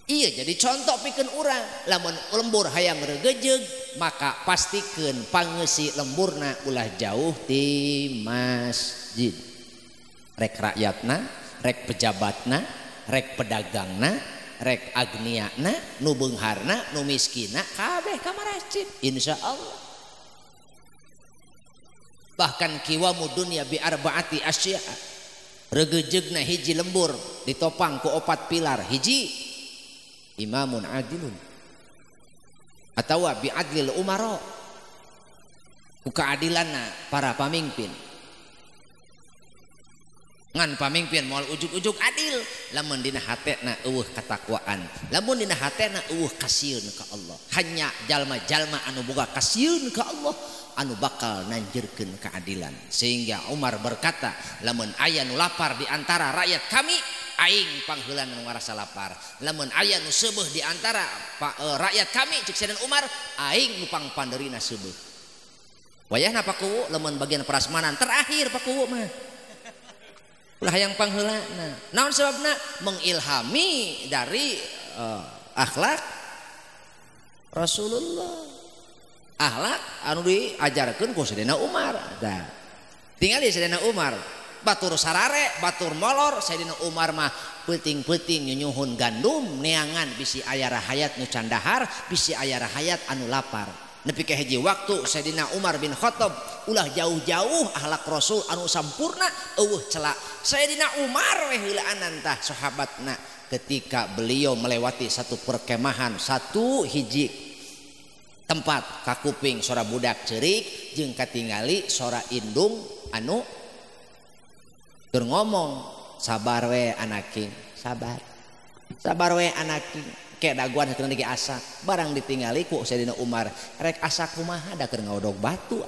Iya jadi contoh pikeun urang, lamun lembur hayang regejeug maka pastikeun pangeusi lemburna ulah jauh ti masjid. Rek rakyatna, rek pejabatna, rek pedagangna, rek agniana, nu beungharna, nu miskina kabeh ka masjid insyaallah. Bahkan kiwamu dunya bi arbaati asya. Regejeugna hiji lembur ditopang ku opat pilar. Hiji imamun adilun atawa bi adlil umara, ku keadilanna para pamimpin. Ngan pamimpin moal ujug-ujug adil lamun dina hatena eueuh katakwaan, lamun dina hatena eueuh kasieun ka Allah. Hanya jalma-jalma anu boga kasieun ka Allah anu bakal nanjirkeun keadilan. Sehingga Umar berkata, lamun aya nu lapar di antara rakyat kami, aing pangheulan nu ngarasa lapar. Lamun aya nu seubeuh di antara rakyat kami, cek Sayyidina Umar, aing nu pangpandeurina seubeuh. Wayahna Pak Kuwu lamun bagian prasmanan terakhir Pak Kuwu mah ulah yang pangheulana. Naon sebabna? Mengilhami dari akhlak Rasulullah. Akhlak anu diajarkeun ku Sayyidina Umar. Tah. Tingali Sayyidina Umar, batur sarare, batur molor, Sayyidina Umar mah peuting-peuting nyunyuhun gandum neangan bisi aya rahayat nu candahar, bisi aya rahayat anu lapar. Nepi ka hiji waktu Sayyidina Umar bin Khattab ulah jauh-jauh akhlak Rasul anu sampurna eueuh celak. Sayyidina Umar we heulaanan tah sahabatna ketika beliau melewati satu perkemahan, satu hiji tempat kakuping sora budak ceurik jeung katingali sora indung anu keur ngomong, sabar we anaking, sabar. Sabar we anaking. Kayak daguan satuna ge asak, barang ditingali ku Sayyidina Umar, rek asak kumaha da keur ngaodog batu.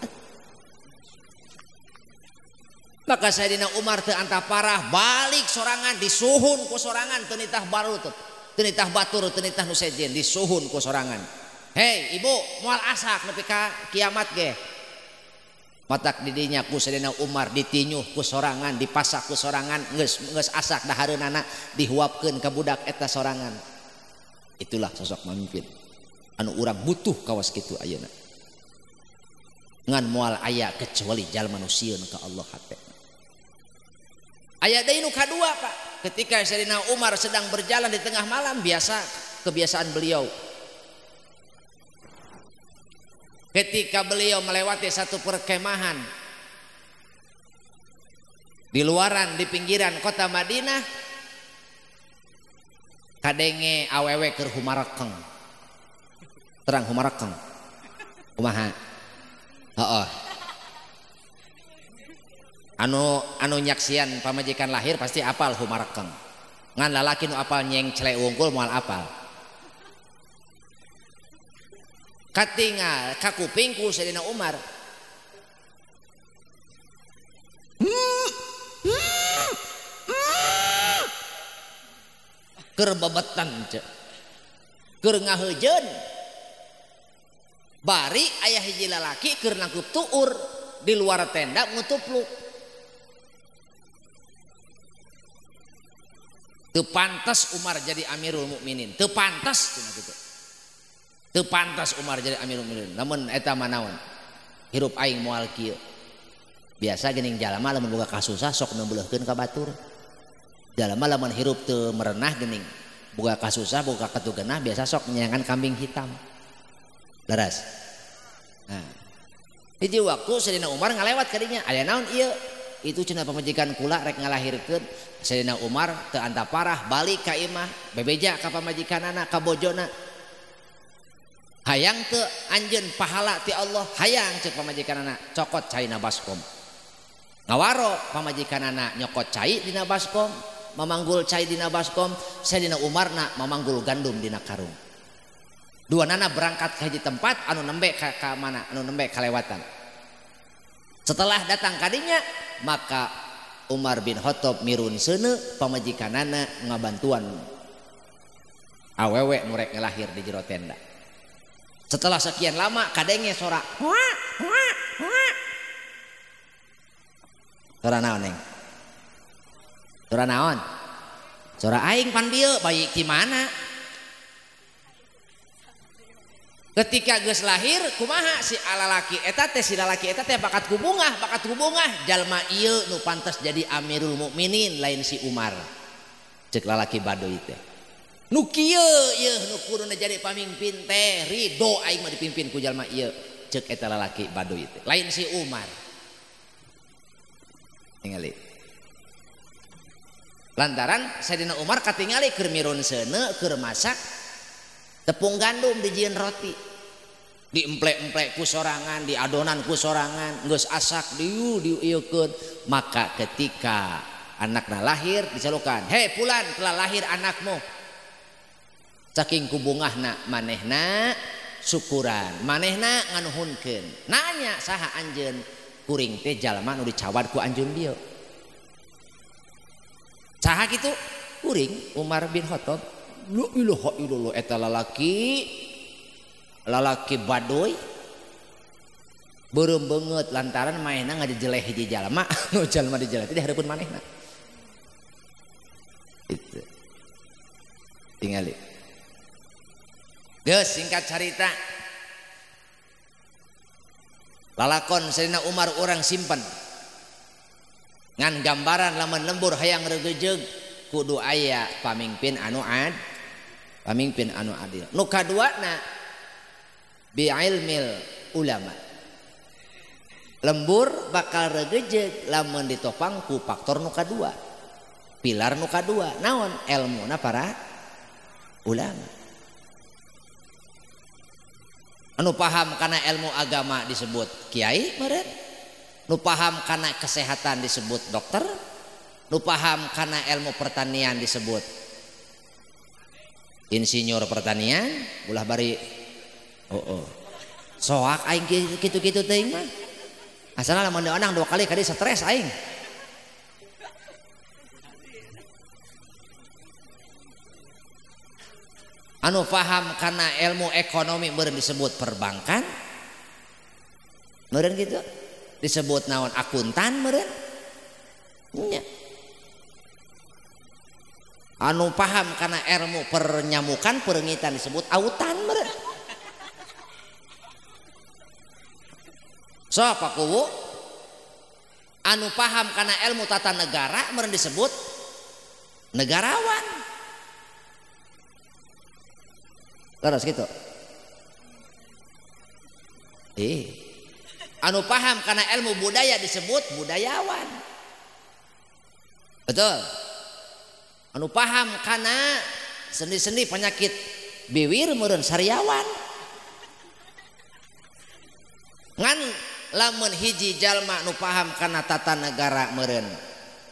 Maka Sayyidina Umar teu antaparah balik sorangan disuhun ku sorangan teu nitah baru teu nitah batur teu nitah nu sejen disuhun ku sorangan. Hei ibu moal asak nepi ka kiamat ge. Matak didinya ku Sayyidina Umar ditinyuh ku sorangan, dipasak ku sorangan, geus geus asak dahareunana dihuapkeun ka budak eta sorangan. Itulah sosok pemimpin anu urang butuh kawas kitu ayeuna. Ngan moal aya kecuali jalma nu sieun ka Allah hate. Aya deui nu kadua Pak, ketika Sayyidina Umar sedang berjalan di tengah malam, biasa kebiasaan beliau. Ketika beliau melewati satu perkemahan di luaran, di pinggiran kota Madinah, kadenge awewe keur humarekeng. Terang humarekeng. Kumaha? Heeh. Anu nyaksian pamajikan lahir pasti apal humarekeng. Ngan lalaki nu apal nyengcle wungkul moal apal. Katingal kakuping ku Sayyidina Umar. Keur bebetan cek. Keur ngaheujeun. Bari aya hiji lalaki keur nangkup tuur di luar tenda ngutupluk. Teu pantas Umar jadi Amirul Mukminin. Teu pantas cenah kitu. Teu pantas Umar jadi Amirul Mukminin. Namun eta mah naon? Hirup aing moal kieu. Biasa geuning jalma lamun boga kasusah sok nembeuleuhkeun ka batur. Jalma lamun hirup teu merenah geuning Boga kasusah, boga katugenah biasa sok nyenyangan kambing hitam. Leres. Nah, hiji waktu Sayyidina Umar ngalewat kadinya, aya naon ieu? Itu cenah pamajikan kula rek ngalahirkeun. Sayyidina Umar teu anta parah balik ka imah, bebeja ka pamajikanana, ka bojona. Hayang teu anjeun pahala ti Allah, hayang ceuk pamajikanana, cokot caina baskom. Ngawaro pamajikanana nyokot cai dina baskom, mamanggul cai dina baskom, Sayyidina Umarna mamanggul gandum dina karung. Dua nana berangkat ke hiji tempat anu nembe ka mana, anu nembe kalewatan. Setelah datang kadinya, maka Umar bin Khattab mirun seuneu pamajikanana ngabantuan awewe nu rek ngelahir di jero tenda. Setelah sekian lama kadenge sora wah wah wah. Sora naon neng? Sora naon? Sora aing pan bieu bayi ti mana? Ketika geus lahir kumaha si alalaki eta teh, si lalaki eta teh bakat kubungah jalma ieu nu pantes jadi Amirul Mukminin lain si Umar. Cek lalaki baduy teh. Nu kieu ieu nu kuduna jadi pamimpin teh, ridho aing mah dipimpin ku jalma ieu. Cek eta lalaki baduy teh, lain si Umar. Tingali. Lantaran Sayyidina Umar katingali keur mirun seuneu keur masak tepung gandum dijieun roti, diemplek-emplek ku sorangan, diadonan ku sorangan, geus asak diieukeun. Maka ketika anakna lahir dicelukan, "Hei fulan, telah lahir anakmu." Saking kubungahna manehna syukuran, manehna nganuhunkeun. Nanya saha anjeun? Kuring teh jalma nu dicawad ku anjeun dieu. Saha kitu? Kuring Umar bin Khattab. La ilaha illallah eta lalaki baduy beureum beungeut lantaran manehna ngajejeleh hiji jalma nu jalma dijeleh teh di hareupeun manehna. Itu. Tingali. Geus singkat carita. Lalakon Sayyidina Umar urang simpen. Ngan gambaran lamun lembur hayang regejeug kudu aya pamimpin anu pamimpin anu adil. Nu kaduana bi ilmil ulama. Lembur bakal regejeug lamun ditopang ku faktor nu kadua. Pilar nu kadua naon? Elmuna para ulama. Anu paham kana ilmu agama disebut kiai meureun. Nu paham kana kesehatan disebut dokter. Nu paham kana ilmu pertanian disebut insinyur pertanian. Ulah bari oh. Soak aing kitu-kitu teuing mah. Asalna lamun diondang 2 kali kadi stres aing. Anu paham kana ilmu ekonomi meureun disebut perbankan. Meureun kitu disebut naon akuntan meureun. Nya. Anu paham kana ilmu pernyamukan perengitan disebut autan meureun. So Pak Kuwu anu paham kana ilmu tata negara meureun disebut negarawan. Terus gitu. Anu paham kana ilmu budaya disebut budayawan. Betul. Anu paham kana sendi-sendi penyakit biwir meureun sariawan. Ngan lamun hiji jalma nu paham kana tata negara meureun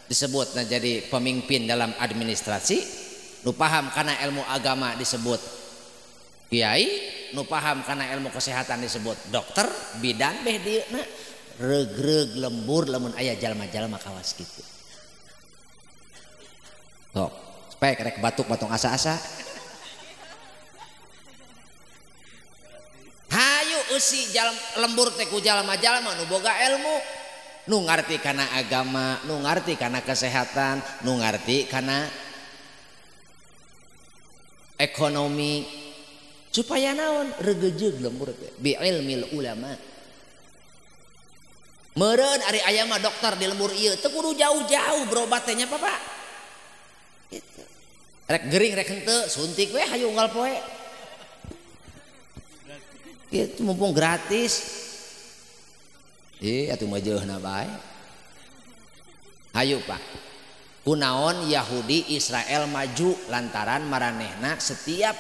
disebut jadi pemimpin dalam administrasi, nu paham kana ilmu agama disebut kiai, nu paham kana ilmu kesehatan disebut dokter, bidan beh dieuna regreg lembur lamun aya jalma-jalma kawas kitu. Sok, spek rek batuk batong asa-asa. Hayu eusi lembur teh ku jalma-jalma nu boga ilmu, nu ngarti kana agama, nu ngarti kana kesehatan, nu ngarti kana ekonomi. Supaya naon regejeug lembur teh bi ilmil ulama. Meureun ari aya mah dokter di lembur ieu teu kudu jauh-jauh berobat teh nya Bapak. Gitu. Rek gering rek henteu suntik we hayu unggal poe. Gitu mumpung gratis. Ih atuh mah jeuhna bae. Hayu Pak. Kunaon Yahudi Israel maju lantaran maranehna setiap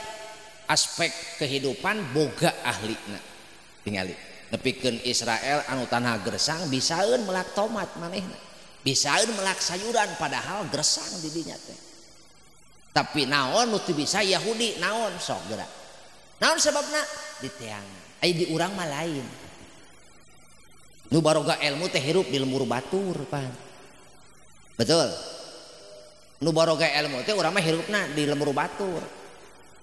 aspek kehidupan boga ahlina. Tingali nepikeun Israel anu tanah gersang bisaeun melak tomat manehna. Bisaeun melak sayuran padahal gersang di dinya teh. Tapi naon nu teu bisa Yahudi naon sok geura. Naon sebabna? Diteangan. Aya di urang mah lain. Nu baroga ilmu teh hirup di lembur batur pan. Betul. Nu baroga ilmu teh urang mah hirupna di lembur batur.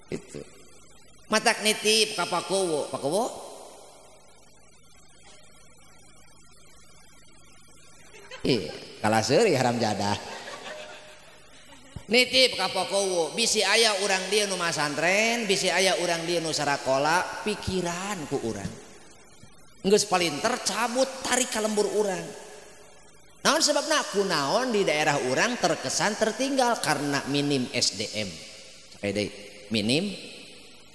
Itu. Matak nitip ka Pakowo, Pakowo. Ih, kalah seuri haram jadah. Nitip ka Pakowo, bisi aya urang dieu nu masantren, bisi aya urang dieu nu sarakola, pikiran ku urang. Geus palinter cabut tarik ka lembur urang. Naon sebabna? Kunaon di daerah urang terkesan tertinggal karena minim SDM. Sakali minim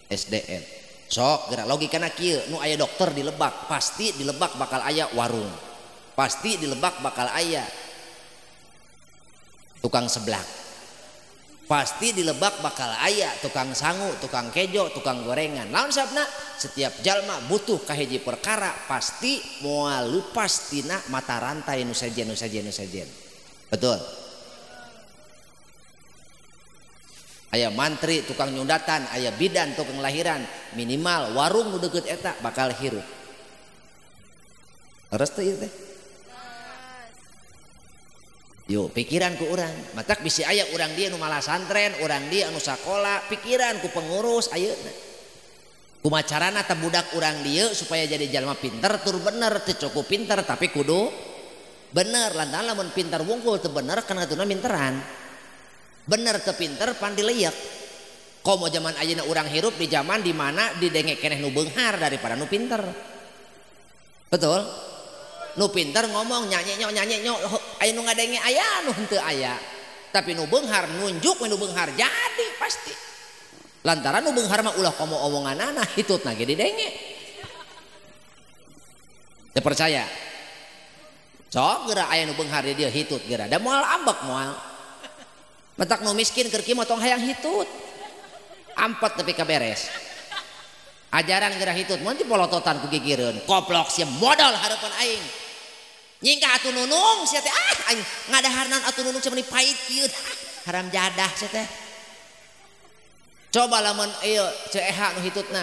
SDM. Sok geura logikana kieu, nu aya dokter di Lebak, pasti di Lebak bakal aya warung. Pasti di Lebak bakal aya tukang seblak. Pasti di Lebak bakal aya tukang sangu, tukang kejo, tukang gorengan. Naon sabna? Setiap jalma butuh kahiji perkara pasti moal lepas tina mata rantai nu sejen nu sejen nu sejen. Betul. Aya mantri tukang nyundatan, aya bidan tukang lahiran, minimal warung nu deukeut eta bakal hirup. Leres teu ieu teh? Yo pikiran ku urang, matak bisi aya urang dia nu malah santren, urang dia anu sakola, pikiran ku pengurus ayeuna. Kumaha carana teh budak urang dieu supaya jadi jalma pinter tur bener, teu cukup pinter tapi kudu bener. Lantaran lamun pinter wungkul teu bener kan katuna minteran. Bener teu pinter pan dileyek. Komo zaman ayeuna urang hirup di zaman di mana didenge keneh nu beunghar daripada nu pinter. Betul? Nu pinter ngomong nyanyi nyo aya nu ngadenge aya nu henteu aya. Tapi nu beunghar nunjuk we nu beunghar jadi pasti. Lantaran nu beunghar mah ulah komo omonganana hitutna ge didenge. Teu percaya? Sok geura aya nu beunghar di dieu hitut geura. Da moal ambek moal. Matak nu miskin keur kieu mah tong hayang hitut. Ampet nepi ka beres. Ajaran geura hitut mun dipolototan ku gigireun. Koplok sia modal hareupeun aing. Nyingkah atuh nunung sia teh ah aing ngadaharnan atuh nunung sia meuni pait kieu haram jadah sia teh. Coba lamun ieu ceu eha nu hitutna.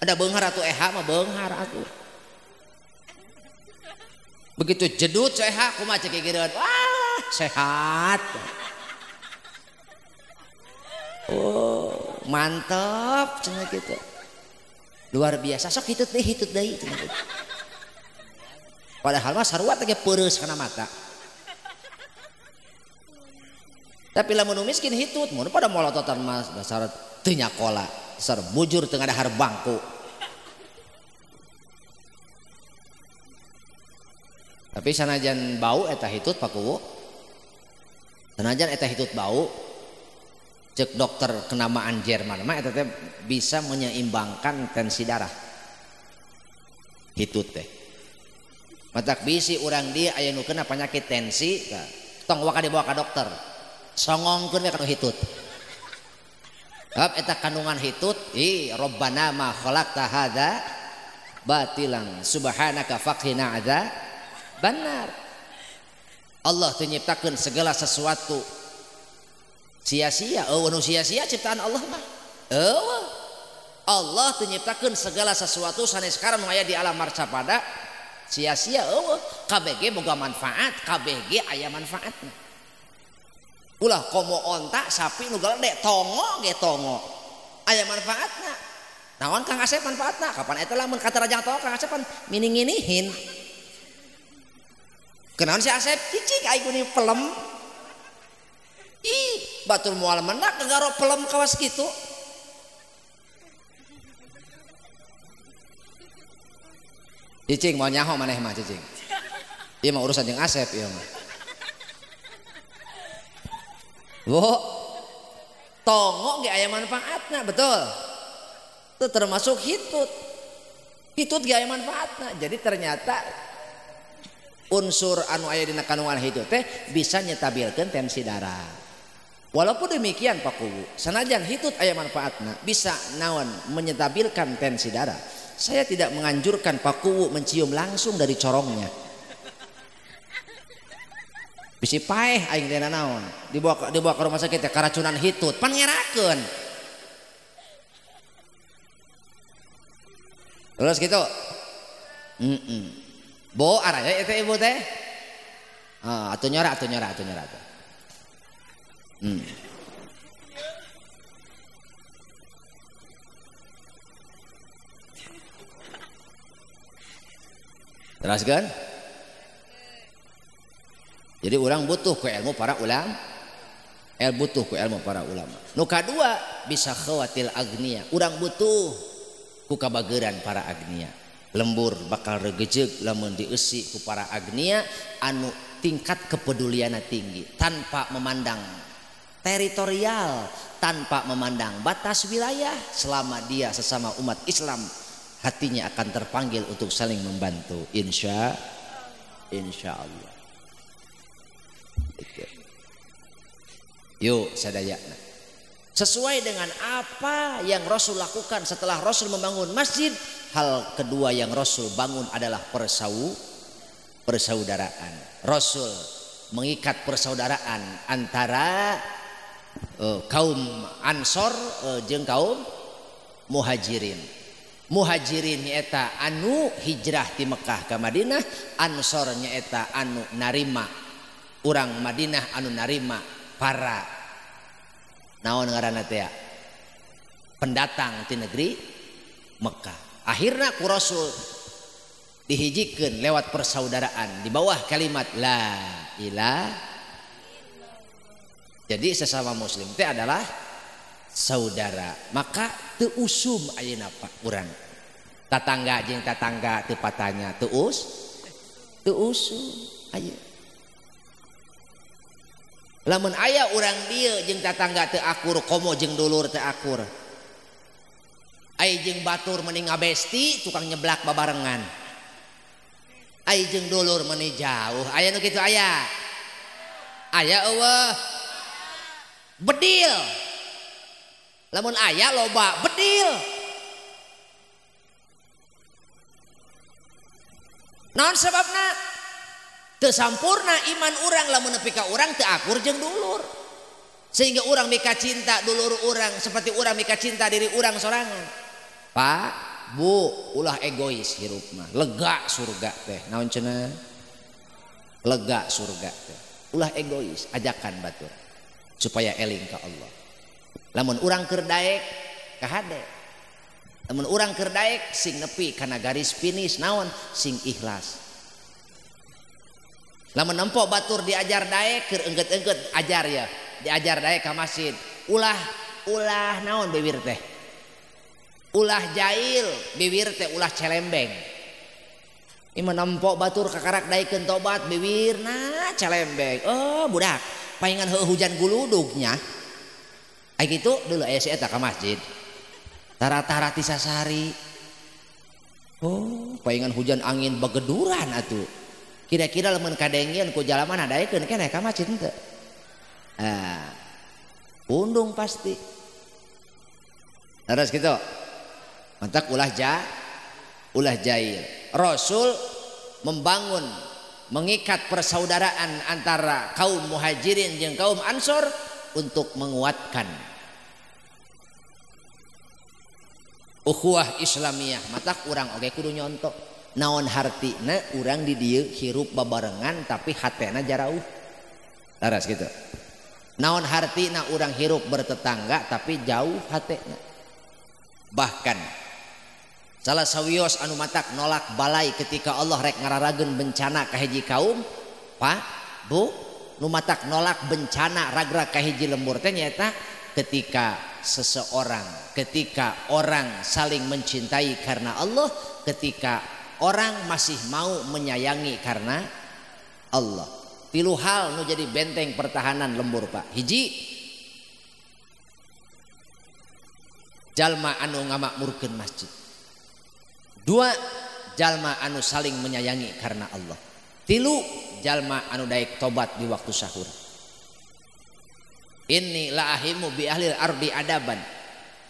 Ada beunghar atuh eha mah beunghar atuh. Begitu jedut ceu eha kumaha cek gigireun. Wah, sehat. Oh, mantap cenah kitu. Luar biasa sok hitut deui cenah kitu. Padahal mah sarua teh peureus kana mata. Tapi lamun nu miskin hitut mun pada molototan mah dasar teu nyakola, dasar bujur teu ngadahar bangku. Tapi sanajan bau eta hitut Pakuwu. Sanajan eta hitut bau cek dokter kenamaan Jerman mah eta teh bisa menyeimbangkan tensi darah. Hitut teh. Matak bisi urang dia aya nu kena penyakit tensi, tong waka dibawa ka dokter. Songongkeun we ka nu hitut. Sebab eta kandungan hitut, ih Rabbana ma khalaqta hadza batilan subhanaka faqina adza benar. Allah teu nyiptakeun segala sesuatu sia-sia, eueuh nu sia-sia ciptaan Allah mah. Eueuh. Allah teu nyiptakeun segala sesuatu sanes sekarang nu aya di alam marcapada sia-sia eueuh. KBG boga manfaat, KBG aya manfaatna. Ulah komo onta sapi nu galede tongo ge tongo. Aya manfaatna. Naon Kang Asep manfaatna? Kapan eta lamun katarajang tongo Kang Asep pan mining-nginihin. Kenaon si Asep cicing aing kuning pelem. Ih, batur moal menak ngaro pelem kawas kitu. Cicing mau nyaho maneh mah cicing. Ieu mah urusan jeung Asep ieu mah. Bu. Tongo ge aya manfaatna, betul. Itu termasuk hitut. Hitut ge aya manfaatna. Jadi ternyata unsur anu aya dina kandungan hitut teh bisa nyetabilkeun tensi darah. Walaupun demikian Pak Kuwu, sanajan hitut aya manfaatna, bisa naon menyetabilkan tensi darah. Saya tidak menganjurkan Pak Kuwu mencium langsung dari corongnya. Bisi paeh aing teh naon, dibawa ke rumah sakit teh keracunan hitut, pan ngerakeun. Terus gitu. Bo araya eta ibu teh. Ah, atuh nyora. Terus kan? Jadi orang butuh ke ilmu para ulama. Butuh ke ilmu para ulama. Nu kadua bisa khawatil agnia. Urang butuh ku kabageran para agnia. Lembur bakal regejeug lamun dieusi ku para agnia anu tingkat kepedulianna tinggi tanpa memandang teritorial, tanpa memandang batas wilayah, selama dia sesama umat Islam hatinya akan terpanggil untuk saling membantu. Insya Allah. Yuk sadayana. Sesuai dengan apa yang Rasul lakukan setelah Rasul membangun masjid, hal kedua yang Rasul bangun adalah persaudaraan. Rasul mengikat persaudaraan antara kaum Ansor jeung kaum Muhajirin. Muhajirin nyaeta anu hijrah ti Mekah ka Madinah, Ansor nyaeta anu narima urang Madinah anu narima para naon ngaranna teh pendatang ti negeri Mekah. Akhirna ku Rasul dihijikeun lewat persaudaraan di bawah kalimat la ilaha. Jadi sesama muslim teh adalah saudara. Maka teu usum ayeuna Pak urang. Tatangga jeung tatangga teu patanya teu usum ayeuna. Lamun aya urang dieu jeung tatangga teu akur komo jeung dulur teu akur. Aya jeung batur meni ngabesti tukang nyeblak babarengan. Aya jeung dulur meni jauh. Aya nu kitu aya. Aya eueuh. Bedil. Lamun aya loba bedil. Naon sebabna? Teu sampurna iman urang lamun nepi ka urang teu akur jeung dulur. Sehingga urang mika cinta dulur urang seperti urang mika cinta diri urang sorangan. Pak, Bu, ulah egois hirup mah. Lega surga teh. Naon cenah? Lega surga teh. Ulah egois, ajakan batur supaya eling ka Allah. Lamun urang keur daek kahade. Lamun urang keur daek sing nepi kana garis finish naon sing ikhlas. Lamun nempo batur diajar daek keur enggeut-enggeut ajar ya, diajar daek ka masjid. Ulah naon bibir teh. Ulah jail bibir teh, ulah celembeng. Ieu mah nempo batur kakarak daekeun tobat bibirna celembeng. Oh budak, paingan heuh hujan guludugnya. Ai kitu deuleu aya si eta ka masjid. Tara-tara ti sasari. Oh, paingan hujan angin bageduran atuh. Kira-kira lamun kadengeun ku jalama daekeun keneh ka masjid henteu. Ah. Undung pasti. Terus gitu. Mantak ulah jail. Rasul membangun mengikat persaudaraan antara kaum Muhajirin jeung kaum Ansor untuk menguatkan ukhuwah Islamiyah. Matak urang oge kudu nyontok. Naon hartina urang di dieu hirup babarengan tapi hatena jarauh. Laras gitu. Naon hartina urang hirup bertetangga tapi jauh hatena. Bahkan salah sawios anu matak nolak balai ketika Allah rek ngararageun bencana ka hiji kaum, Pak, Bu, nu matak nolak bencana ragrag ka hiji lembur teh nyaeta ketika seseorang, ketika orang saling mencintai karena Allah, ketika orang masih mau menyayangi karena Allah. Tilu hal nu jadi benteng pertahanan lembur, Pak. Hiji, jalma anu ngamakmurkeun masjid. Dua, jalma anu saling menyayangi karena Allah. Tilu, jalma anu daek tobat di waktu sahur. Inni la ahimu bi ahlil ardi adaban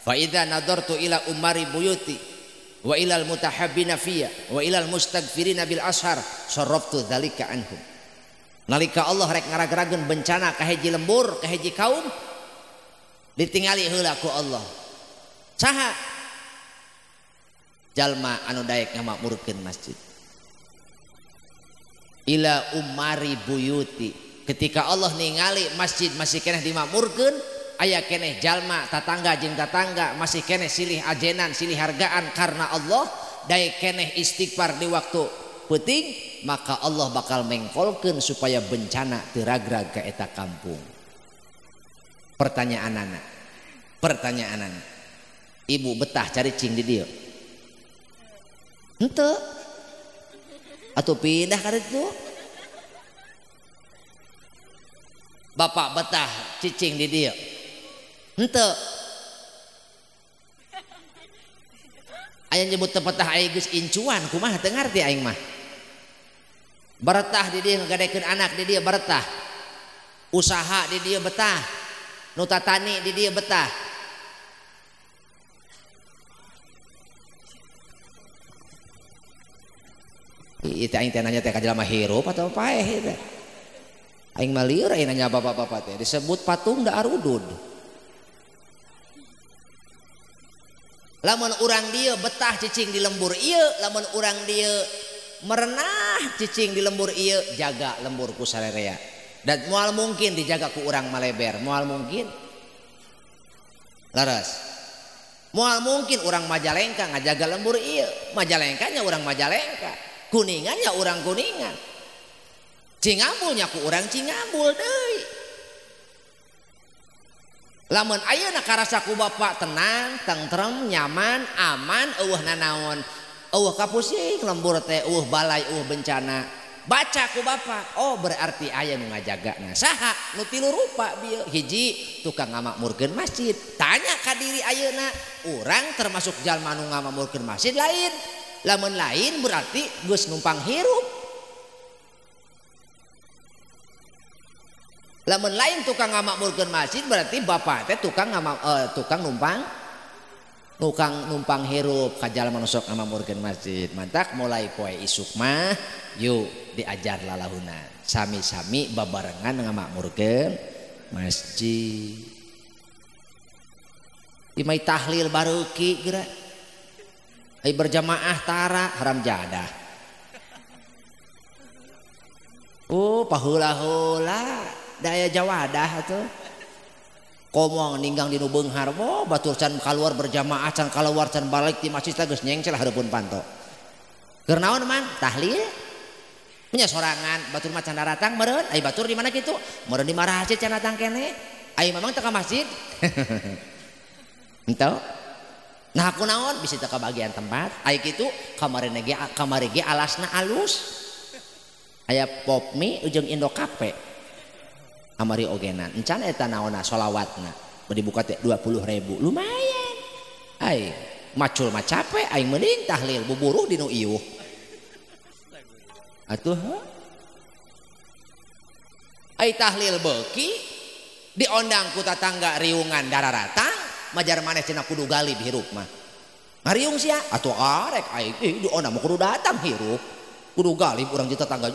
fa idza nadartu ila umari buyuti wa ilal mutahabbina fiyya wa ilal mustaghfirina bil ashar sarraftu dzalika anhum. Nalika Allah rek ngaragrageun bencana ka hiji lembur, ka hiji kaum, ditingali heula ku Allah. Saha? Jalma anu daek ngamakmurkeun masjid. Ila umari buyuti. Ketika Allah ningali masjid masih keneh dimakmurkeun, aya keneh jalma tatangga jeung tatangga masih keneh silih ajenan, silih hargaan karena Allah, daek keneh istighfar di waktu peuting, maka Allah bakal mengkolkeun supaya bencana teu ragrag ka eta kampung. Pertanyaanana, pertanyaanana, ibu betah cari cing di dieu? Henteu. Atuh pindah ka ditu. Bapak betah cicing di dieu? Henteu. Aya nyebut teu betah aya geus incuan kumaha teu ngarti aing mah. Baretah di dieu ngagadekeun anak di dieu baretah. Usaha di dieu betah. Nu tatani di dieu betah. Ieu teh aing teh nanya teh ka jelema hirup atawa paeh ieu teh. Aing mah lieur aing nanya bapak-bapak teh disebut patung da arudud. Lamun urang dieu betah cicing di lembur ieu, lamun urang dieu merenah cicing di lembur ieu, jaga lembur ku sarerea. Dan moal mungkin dijaga ku urang maleber, moal mungkin. Leres. Moal mungkin urang Majalengka ngajaga lembur ieu, Majalengkanya urang Majalengka, Kuningannya urang Kuningan. Cingambulnya ku urang Cingambul deui. Lamun ayeuna karasa ku bapak tenang, tentrem, nyaman, aman, eueuh nanaon, eueuh kapusing lembur teh, eueuh balai, eueuh bencana. Baca ku bapak, oh berarti aya nu ngajagana. Saha? Nu tilu rupa bieu. Hiji, tukang ngamakmurkeun masjid. Tanya ka diri ayeuna, urang termasuk jalma nu ngamakmurkeun masjid lain. Lamun lain berarti geus numpang hirup. Lamun lain tukang ngamakmurkeun masjid berarti bapak teh tukang numpang hirup ka jalma nu sok ngamakmurkeun masjid. Mantak mulai poe isuk mah yuk diajar lalahunan sami-sami babarengan ngamakmurkeun masjid. Imai tahlil bareuki geura. Ai berjamaah tara haram jadah. Oh paheula-heula daya jawadah atuh. Komong ninggang di nu beunghar, oh batur can kaluar berjamaah, can kaluar can balik di masjid teh geus nyengcel hareupeun panto. Keur naon mang? Tahlil. Nya sorangan batur mah can daratang meureun, ai batur di mana kitu? Meureun di masjid can datang keneh. Ai mamang teu ka masjid. Henteu. Nah aku naon bisa teu kabagian tempat. Ai kitu kamarina ge kamari ge alasna alus. Aya pop mie ujung Indo Cafe. Amari ogenan encan eta naonna sholawatna bari buka teh 20.000 lumayan. Ai macul mah capek aing mending tahlil buburuh di nu iuh atuh. Ai tahlil beuki diondang ku tatangga riungan dararatang majar maneh cenah kudu galib hirup mah ngariung sia atuh arek aing diondang mah kudu datang hirup kudu galib urang di tetangga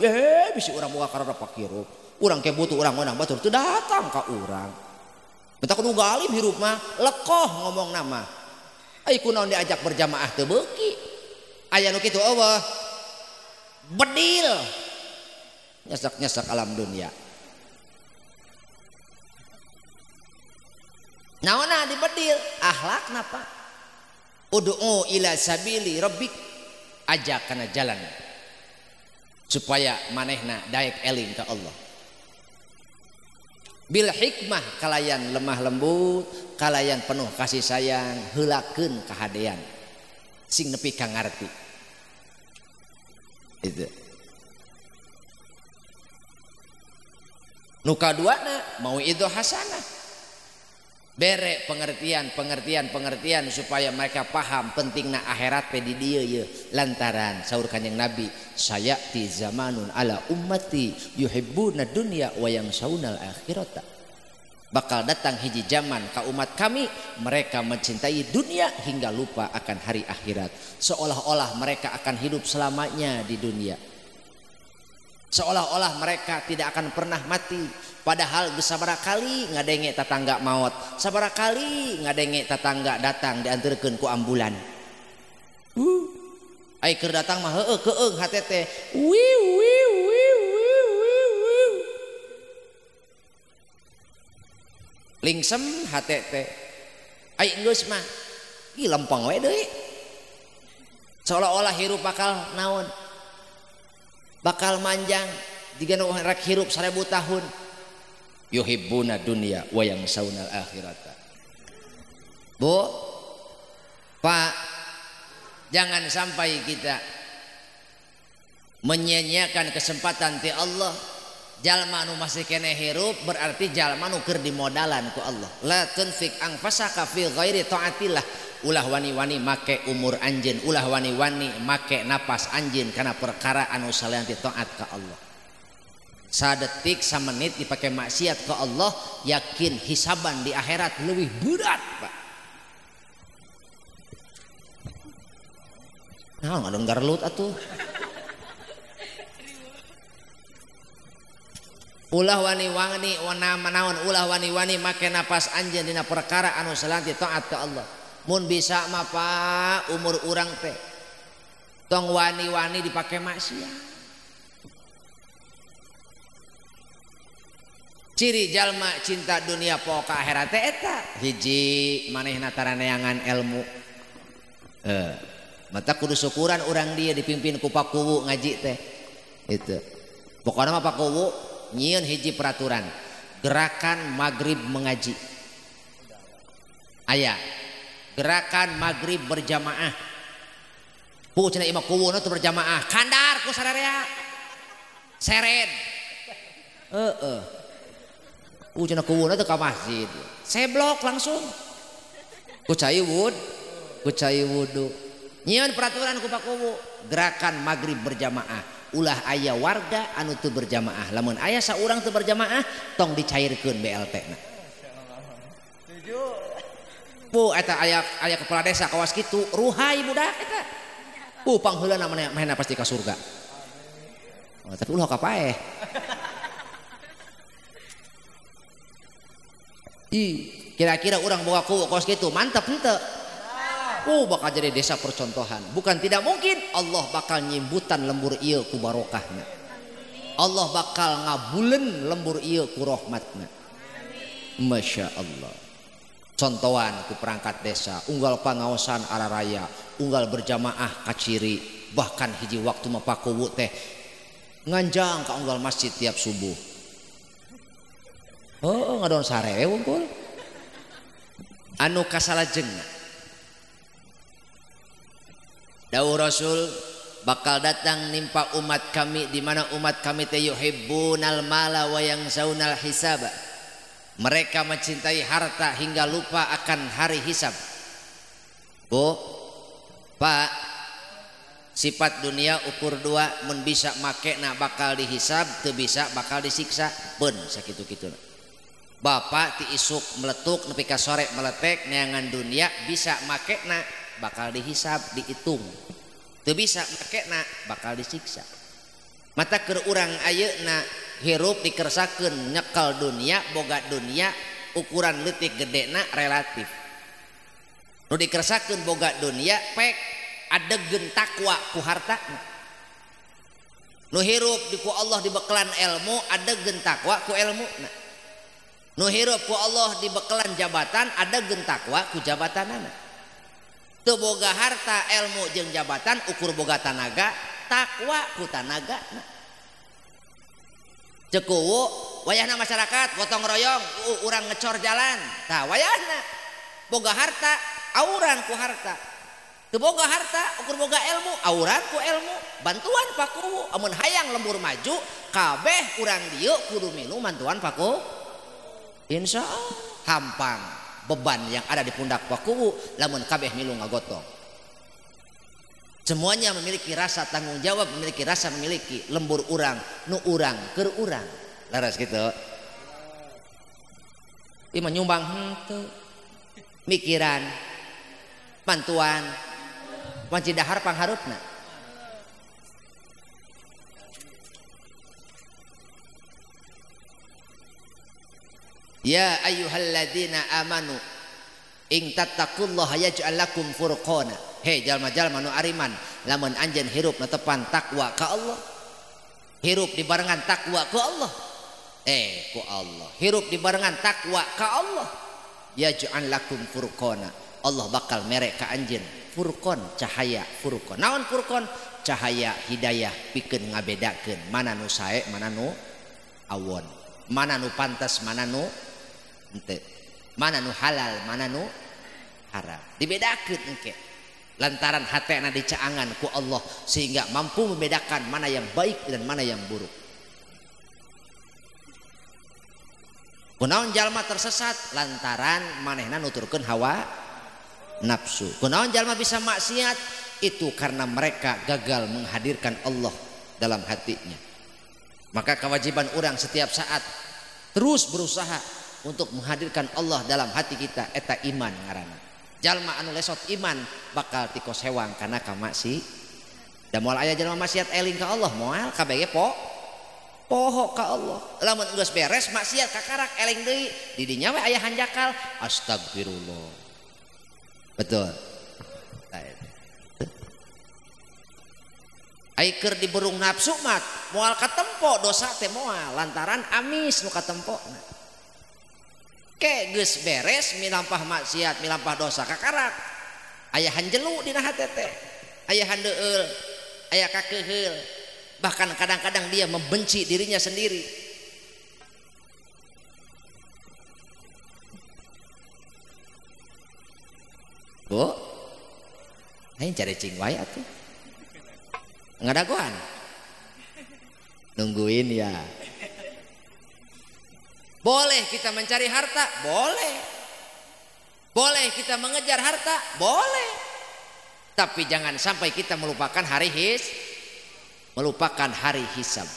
bisi urang boga kararepak hirup. Urang ke butuh urang ngondang batur teu datang ka urang. Bentak kudu galib hirup mah lekoh ngomong nama. Ai kunaon diajak berjamaah teu beuki. Aya nu kitu eueuh. Bedil. Nyesak-nyesak alam dunia. Naonna dibedil? Akhlakna Pak. Ud'u ila sabili rabbik. Ajak kana jalan supaya manehna daek eling ka Allah. Bil hikmah kalayan lemah lembut, kalayan penuh kasih sayang, heulakeun kahadean sing nepi ka ngarti. Itu. Nu kaduana mauidhah hasanah. Bere pengertian, pengertian, pengertian supaya mereka paham pentingna akhirat teh di dieu ye. Lantaran saur Kanjeng Nabi, sayati zamanun ala ummati yuhibbuna dunya wa yansaunal akhirata. Bakal datang hiji zaman ka umat kami, mereka mencintai dunia hingga lupa akan hari akhirat. Seolah-olah mereka akan hidup selamanya di dunia. Seolah-olah mereka tidak akan pernah mati. Padahal geus sabaraha kali ngadenge tatangga maot, sabaraha kali ngadenge tatangga datang dianterkeun ku ambulan. Ai keur datang mah heueuh keung hate teh. Wiu wiu wiu wiu wiu wiu. Lingsem hate teh. Ai geus mah ih lempeng we deui. Seolah-olah hirup bakal naon? Bakal manjang jiga nu rek hirup 1000 tahun. Yuhibbuna dunya wa yansaunal akhirata. Bu, Pak, jangan sampai kita menyia-nyiakan kesempatan ti Allah. Jalma nu masih keneh hirup berarti jalma nu keur dimodalan ku Allah. La tunfik anfasaka fi ghairi taatillah. Ulah wani-wani make umur anjeun, ulah wani-wani make napas anjeun kana perkara anu salian ti taat ka Allah. Sadetik samenit dipakai maksiat ke Allah, yakin hisaban di akhirat lebih berat, Pak. Nah, ngadon garlut atuh. Ulah wani-wani wana manaon, ulah wani-wani make napas anjeun dina perkara anu salian ti taat ka Allah. Mun bisa mah Pak, umur urang teh tong wani-wani dipake maksiat. Ciri jalma cinta dunia poho ka akhirat teh eta hiji manehna taraneangan ilmu. Mata kudu syukuran urang dia dipimpin ku Pak Kuwu ngaji teh. Itu. Pokona mah Pak Kuwu nyieun hiji peraturan, gerakan maghrib mengaji. Aya gerakan maghrib berjamaah. Puh cenah imah kuwu nu teu berjamaah, kandar ku sararea. Seret. Heeh. Puh cenah kuwu nu teu ka masjid. Seblok langsung. Ku cai wudu. Nyieun peraturan ku Pak Kuwu, gerakan maghrib berjamaah. Ulah aya warga anu teu berjamaah. Lamun aya saurang teu berjamaah, tong dicairkeun BLT-na. Puh eta aya kepala desa kawas kitu, ruhai budak eta. Puh pangheulana manehna pasti ka surga. Oh, tapi ulah ka paeh. Ih, kira-kira urang boga kuwu kawas kitu, mantep henteu. Bakal jadi desa percontohan. Bukan tidak mungkin Allah bakal nyimbutan lembur ieu ku barokahna. Allah bakal ngabulen lembur ieu ku rahmatna. Masya Allah. Contohan ku perangkat desa, unggal pangaosan araraya, unggal berjamaah kaciri, bahkan hiji waktu mah Pak Kuwu teh nganjang ka unggal masjid tiap subuh. Oh, ngadon sare wungkul. Anu kasalajengna. Dawuh Rasul bakal datang nimpa umat kami di mana umat kami teh yuhibbunal mala wa yansaunal hisaba. Mereka mencintai harta hingga lupa akan hari hisab. Bu, Pak, sifat dunia ukur dua, mun bisa makena bakal dihisab, teu bisa bakal disiksa. Beun sakitu-kituna. Bapak ti isuk meletuk nepi ka sore meletek neangan dunia bisa makena bakal dihisab, dihitung. Teu bisa makena bakal disiksa. Mata keur urang ayeuna hirup dikersakeun nyekel dunia, boga dunia, ukuran leutik gedena relatif. Nu dikersakeun boga dunia pek adegeun takwa ku hartana. Nu hirup di ku Allah dibekelan ilmu adegeun takwa ku ilmuna. Nu hirup ku Allah dibekelan jabatan adegeun takwa ku jabatanana. Teu boga harta ilmu jeung jabatan ukur boga tanaga takwa ku tanagana. Ceuk kuwu wayahna masyarakat gotong royong urang ngecor jalan. Tah wayahna boga harta auran ku harta. Teu boga harta ukur boga ilmu auran ku ilmu. Bantuan Pak Kuwu amun hayang lembur maju kabeh urang dieu kudu milu bantuan Pak Kuwu. Insya Allah hampang beban yang ada di pundak pakuwu lamun kabeh milu ngagotong. Semuanya memiliki rasa tanggung jawab, memiliki rasa memiliki lembur urang, nu urang, keur urang. Laras gitu. Ieu mah nyumbang henteu. Mikiran, bantuan, wanci dahar panghareupna. Ya ayyuhalladzina amanu ing tattaqullaha yaj'al lakum furqana. Hei jalma-jalma nu ariman, lamun anjeun hirup netepan takwa ka Allah, hirup dibarengan takwa ku Allah, ku Allah, hirup dibarengan takwa ka Allah, yaj'al lakum furqana. Allah bakal mere ka anjeun furqon, cahaya furqon. Naon furqon? Cahaya hidayah pikeun ngabedakeun mana nu sae, mana nu awon, mana nu pantas, mana nu henteu, mana nu halal, mana nu haram. Dibedakeun engke. Lantaran hatena dicaangan ku Allah sehingga mampu membedakan mana yang baik dan mana yang buruk. Kunaon jalma tersesat lantaran manehna nuturkeun hawa nafsu. Kunaon jalma bisa maksiat itu karena mereka gagal menghadirkan Allah dalam hatinya. Maka kewajiban orang setiap saat terus berusaha untuk menghadirkan Allah dalam hati kita, eta iman ngaranna. Jalma anu lesot iman bakal tikos hewang karena kamaksi. Da moal aya jalma maksiat eling ka Allah, moal kabeh ge poho ka Allah. Lamun geus beres maksiat kakarak eling deui, di dinya we aya hanjakal, astagfirullah. Betul. Ai keur diberung nafsu mah moal katempo dosa teh moal lantaran amis nu katempona. Ke geus beres milampah maksiat, milampah dosa kakarak. Aya hanjelu dina hate teh. Aya handeueul, aya kakeuheul. Bahkan kadang-kadang dia membenci dirinya sendiri. Bu, aing cari cing wae atuh. Ngadagoan. Nungguin ya. Boleh kita mencari harta, boleh. Boleh kita mengejar harta, boleh. Tapi jangan sampai kita melupakan hari melupakan hari hisab.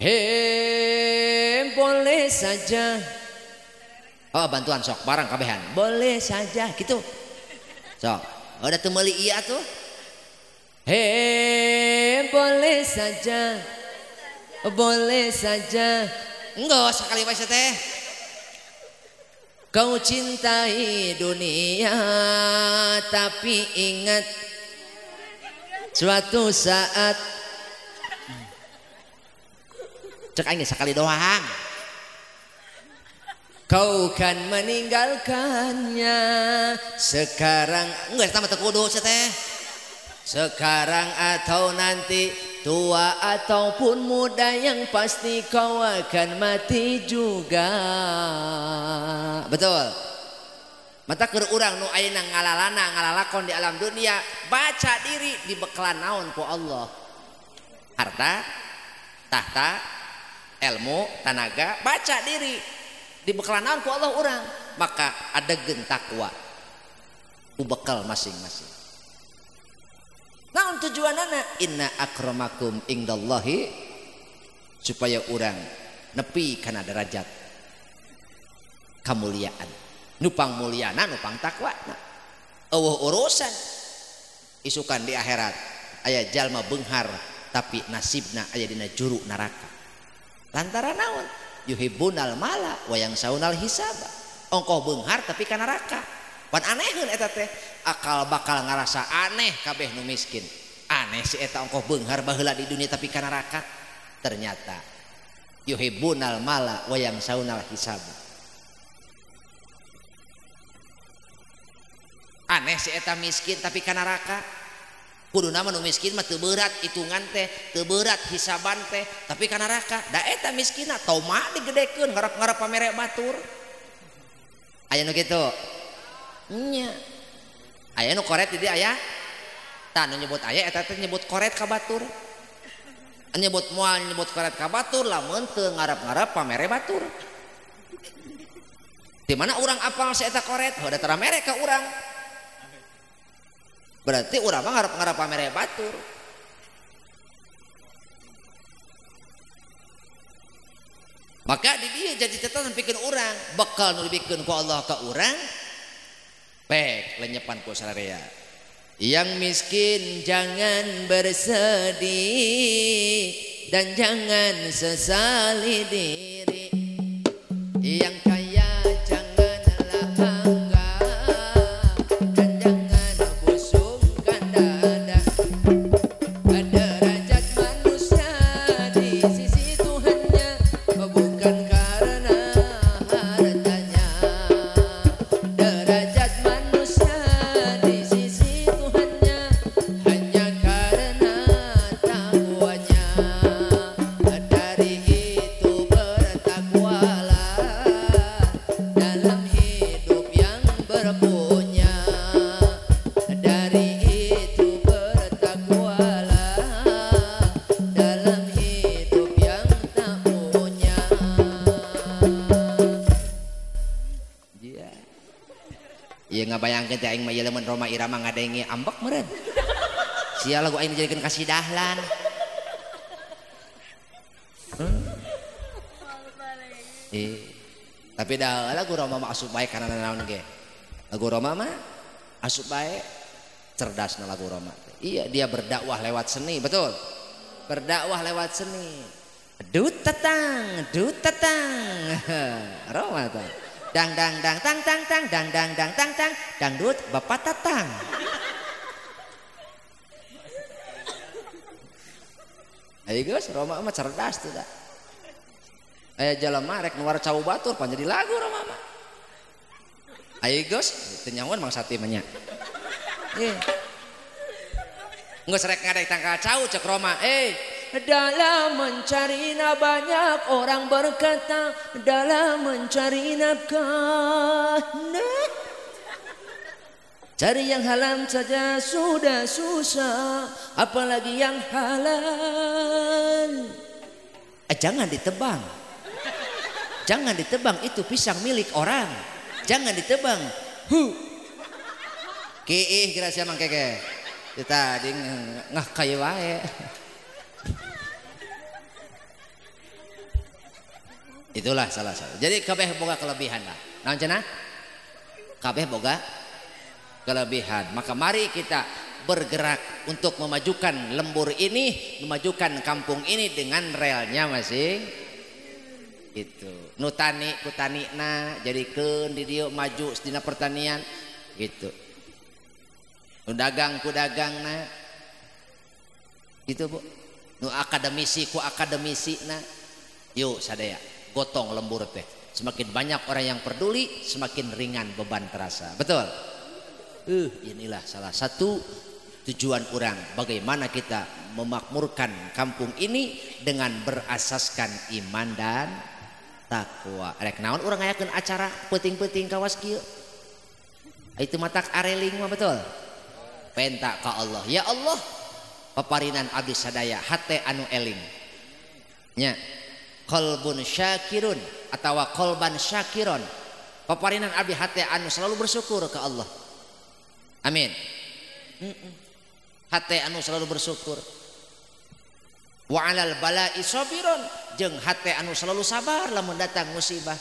Hei, boleh saja. Oh, bantuan sok barang kabehan. Boleh saja gitu. Sok, udah teu meuli ieu atuh. Hei, boleh saja. Boleh saja. Enggak sekali wae teh. Kau cintai dunia tapi ingat suatu saat. Cek aing sekali doang. Kau kan meninggalkannya sekarang. Enggak sama teu kudu teh. Sekarang atau nanti, tua ataupun muda, yang pasti kau akan mati juga. Betul. Mata keur urang nu ayeuna ngalalana ngalalakon di alam dunia, baca diri dibekalan naon ku Allah. Harta, tahta, ilmu, tanaga, baca diri dibekalan naon ku Allah urang. Maka adegeun takwa ku bekal masing-masing. Naon tujuanana? Inna akramakum indallahi, supaya urang nepi kana derajat kamuliaan. Nupang muliana, nupang takwana. Eueuh urusan isukan di akhirat aya jalma beunghar tapi nasibna aya dina juru neraka. Lantaran naon? Yuhibbunal mala wa yansaunal hisaba. Ongkoh beunghar tapi ka neraka. Pan aneheun eta teh, akal bakal ngarasa aneh kabeh nu miskin. Aneh si eta ongkoh beunghar baheula di dunia tapi ka neraka. Ternyata yuhibbunal mala wa yansaunal hisaba. Aneh si eta miskin tapi ka neraka. Kuduna mah nu miskin mah teu berat hitungan teh, teu berat hisaban teh, tapi ka neraka. Da eta miskinna toma digedekeun ngarep-ngarep pamere batur. Aya nu kitu. Nya. Aya nu koret di dieu aya. Tah nu nyebut aya eta teh nyebut koret ka batur. Nyebut moal nyebut koret ka batur lamun teu ngarep-ngarep pamere batur. Di mana urang apal si eta koret? Heuh da tara mere ka urang. Berarti urang mah ngarep-ngarep pamere batur. Maka di dieu jadi catatan pikeun urang, bekal nu dibikeun ku Allah ka urang pek lenyepan ku sararea. Yang miskin jangan bersedih dan jangan sesali diri. Yang kaya janganlah bangga dan jangan busungkan dada. Derajat manusia di sisi Tuhannya bukan karena hartanya. Derajat manusia di sisi Tuhannya hanya karena takwanya. Dari itu bertakwalah dalam hidup yang berpunya. Dari itu bertakwalah dalam hidup yang tak punya. Iya. Ieu ngabayangkeun teh aing mah ieu lamun Rhoma Irama ngadenge ambek meureun. Sia lagu aing dijadikeun kasih dahlan. Tapi dah lagu Rhoma mah asup bae karena naon ge. Lagu Rhoma mah asup bae, cerdasna lagu Rhoma. Iya, dia berdakwah lewat seni, betul. Berdakwah lewat seni. Dut tetang, dut tetang. Rhoma teh. Dang dang dang tang tang tang dang dang dang tang tang dangdut bapak tatang. Ayo guys, Rhoma mah cerdas tuh dah. Aya jelema rek nuar cau batur pan jadi lagu Rhoma mah. Ayo guys, teu nyahoan Mang Sati mah nya. Geus rek ngadek tangkal cau cek Rhoma, dalam mencari nafkah banyak orang berkata dalam mencari nafkah. Nah, cari yang haram saja sudah susah, apalagi yang halal. Jangan ditebang. Jangan ditebang, itu pisang milik orang. Jangan ditebang. Hu. Kiih kira sia mang keke. Tadi ngah kayu wae. Itulah salah satu. Jadi kabeh boga kelebihan lah. Naon cenah? Kabeh boga kelebihan. Maka mari kita bergerak untuk memajukan lembur ini, memajukan kampung ini dengan relnya masing. Gitu. Nu tani ku tanina jadikeun di dieu maju dina pertanian gitu. Nu dagang ku dagangna. Gitu, Bu. Nu akademisi ku akademisina. Yuk sadaya gotong lembur teh. Semakin banyak orang yang peduli, semakin ringan beban terasa. Betul? Inilah salah satu tujuan orang bagaimana kita memakmurkan kampung ini dengan berasaskan iman dan takwa. Rek naon urang ngayakeun acara peuting-peuting kawas kieu. Itu matak areling mah, betul? Penta ka Allah. Ya Allah, paparinan abdi sadaya hate anu eling. Nya. Qalbun syakirun atawa qalban syakiron. Paparinan abdi hate anu selalu bersyukur ke Allah. Amin. Hate anu selalu bersyukur. Wa alal bala'i sabiron, jeung hate anu selalu sabar lamun datang musibah.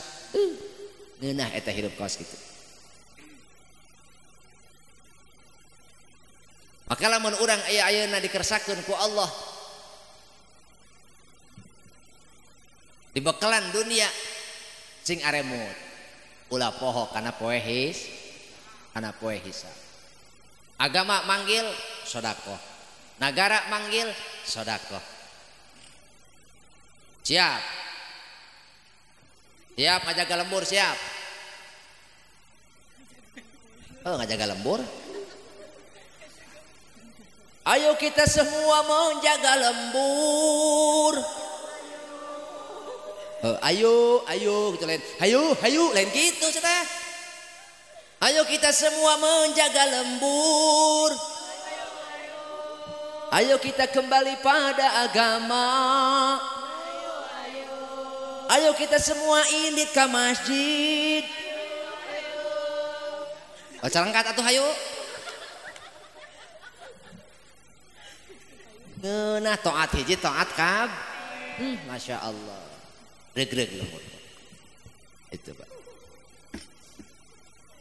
Ngeunah eta hidup kaos kitu. Maka lamun urang aya ayeuna dikersakeun ku Allah dibekalan dunia sing aremut ulah poho kana poe his, kana poe hisab. Agama manggil sodakoh, nagara manggil sodakoh. Siap, siap ngajaga lembur, siap. Oh, ngajaga lembur. Ayo kita semua menjaga lembur. Oh, ayo, ayo gitu lain. Ayo, ayo lain gitu ceta. Ayo kita semua menjaga lembur. Ayo kita kembali pada agama. Ayo kita semua indit ke masjid. Carangkat atuh hayu. Ngeunah taat hiji taat kab. Masya Allah. Regreg lembut. Itu Pak.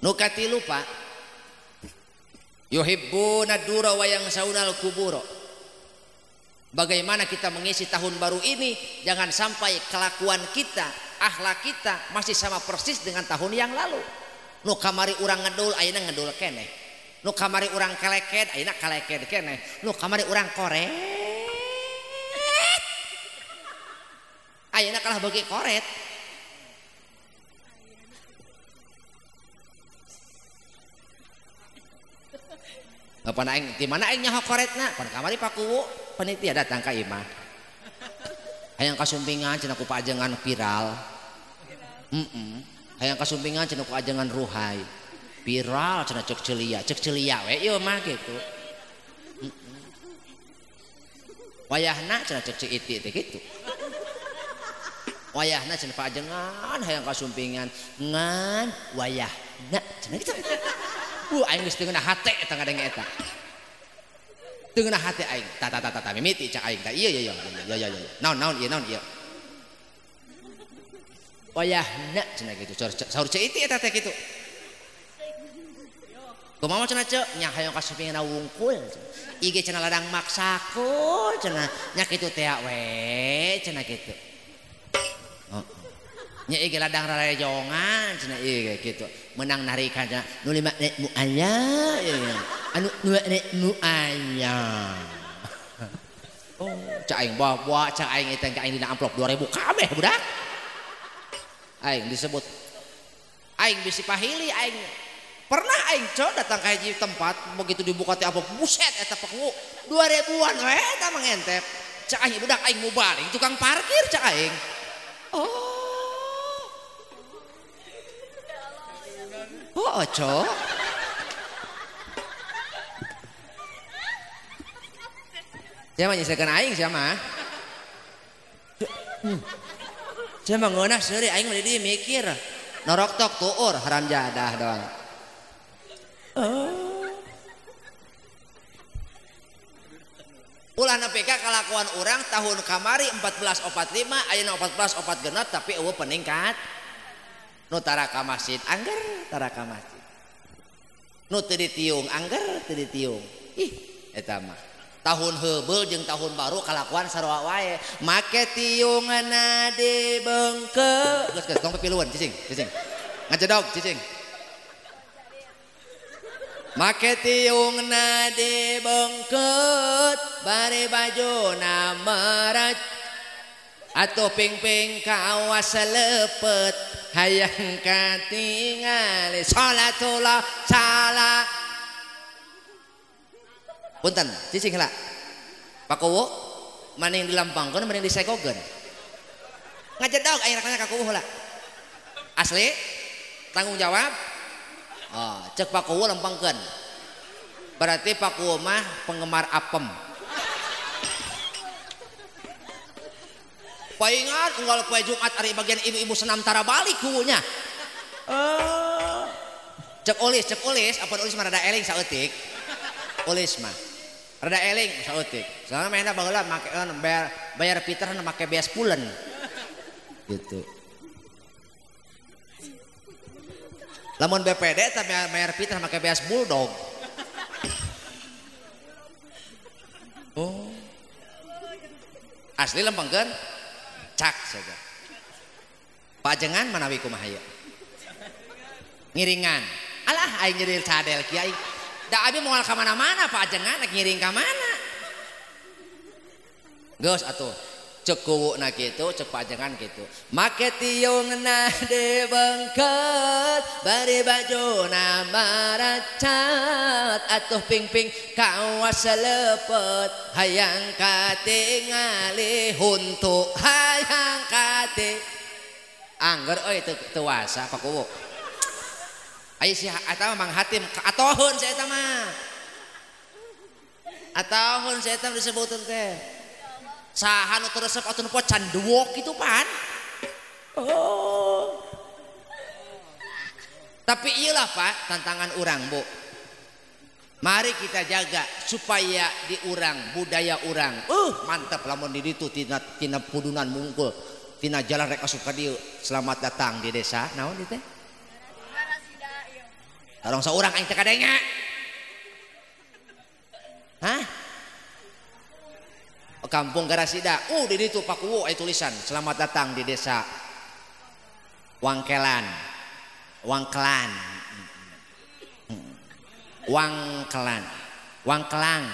Nu katilu Pak. Yuhibbuna dura wa yansaunal kubura. Bagaimana kita mengisi tahun baru ini, jangan sampai kelakuan kita, akhlak kita masih sama persis dengan tahun yang lalu. Nu kamari urang ngedul, ayeuna ngedul keneh. Nu kamari urang kaleked, ayeuna kaleked keneh. Nu kamari urang koret, ayeuna kalah beuki koret. Pan aing di mana aing nyaho koretna? Pan kamari pakuwu panitia datang ka imah. Hayang kasumpingan cenah ku pajengan viral. Hayang kasumpingan cenah ku ajengan ruhai. Viral cenah cek celia we ieu mah kitu. Wayahna cenah cek iti teh kitu. Wayahna cenah pajengan hayang kasumpingan ngan wayahna cenah kitu. Aing geus teu ngeunah hate eta ngadenge eta. Teu ngeunah hate aing. Ta ta ta ta mimiti cak aing ta ieu ieu ieu ieu ieu. Naon naon ieu naon ieu. Wayahna cenah kitu. Saur ceu iti eta teh kitu. Kumaha cenah ceu nya hayang kasumpingan wungkul. Ieu ge cenah ladang maksakul cenah nya kitu teh we cenah kitu. Nya ieu ladang rarajongan cenah ieu kitu. Menang narikan cenah nu lima nek mu aya anu dua nek mu aya. Oh, cak aing bawa cak aing eta ka aing dina amplop 2000 kabeh budak. Aing disebut aing bisi pahili aing. Pernah aing cok datang ka hiji tempat begitu dibuka teh apa buset eta peku 2000-an we eta mengentep. Cak aing budak aing mau balik tukang parkir cak aing. Oh. Oh, cok. Siapa nyeselkeun aing siapa? Siapa ngeunah seuri aing mah di mikir. Norok tok tuur haram jadah doang. Oh. Ulah nepi ka kalakuan urang tahun kamari 1445 ayeuna 1446 tapi eueuh peningkat. Nu tara ka masjid angger tara ka masjid. Nu teu ditiung angger teu ditiung. Ih eta mah. Tahun heubeul jeung tahun baru kalakuan sarua wae. Make tiungna dibeungkeut. Geus geus tong pipilueun cicing cicing. Ngajedog cicing. Make tiungna dibeungkeut bari bajuna merac atuh ping-ping kawas lepet hayang katingali salatullah salah. Punten cicing heula Pak Kuwu maning dilampangkeun maning disegokeun ngajedog aing rek nanya ka Kuwu heula asli tanggung jawab. Oh, cek Pak Kuwu lempangkeun berarti Pak Kuwu mah penggemar apem. Paingan unggal poe Jumat ari bagian ibu-ibu senam tara balik kuwunya. Cek ulis, apa ulis mah rada eling saeutik. Ulis mah rada eling saeutik. Soalna mainna baheula make bayar piter make beas pulen. Gitu. Lamun BPD teh bayar piter make beas bulldog. Oh. Asli lempengkeun cak saja. Pajengan manawi kumaha ieu? Ngiringan. Alah aing jadi cadel kiai. Da abi moal ka mana-mana pajengan rek ngiring ka mana? Geus atuh. Cek kuwuna kitu, cek pajengan kitu. Make tiungna dibeungkeut, bari bajuna maracat, atuh ping-ping kawas lepet, hayang katingali huntu, hayang kati. Angger euy teu wasa Pak Kuwu. Aya si eta mah Mang Hatim atoheun si eta mah. Atoheun si eta disebutkeun teh. Saha nu teu resep atuh nu poe canduwok kitu pan. Oh. Tapi iyalah Pak, tantangan urang Bu. Mari kita jaga supaya di urang budaya urang. Mantap lamun di ditu tina tina pudunan mungkul, tina jalan rek asup ka dieu. Selamat datang di desa naon di teh? Tolong seorang aing teh kadenge. Hah? Kampung Garasida. Di ditu Pakuwo aya tulisan selamat datang di desa Wangkelan. Wangkelan. Wangkelan. Wangkelang.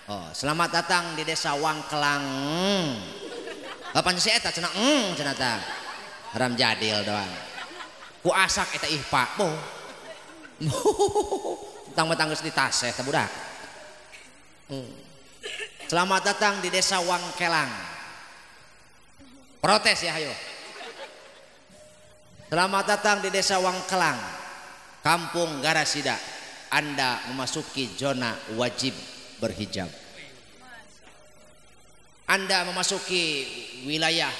Oh, selamat datang di desa Wangkelang. Kapan si eta cenah cenah tah. Haram jadil doang. Ku asak eta ih Pak. Boh. Tentang-tentang geus ditaseh teh budak. Selamat datang di desa Wangkelang. Protes ya ayo. Selamat datang di desa Wangkelang, Kampung Garasida. Anda memasuki zona wajib berhijab. Anda memasuki wilayah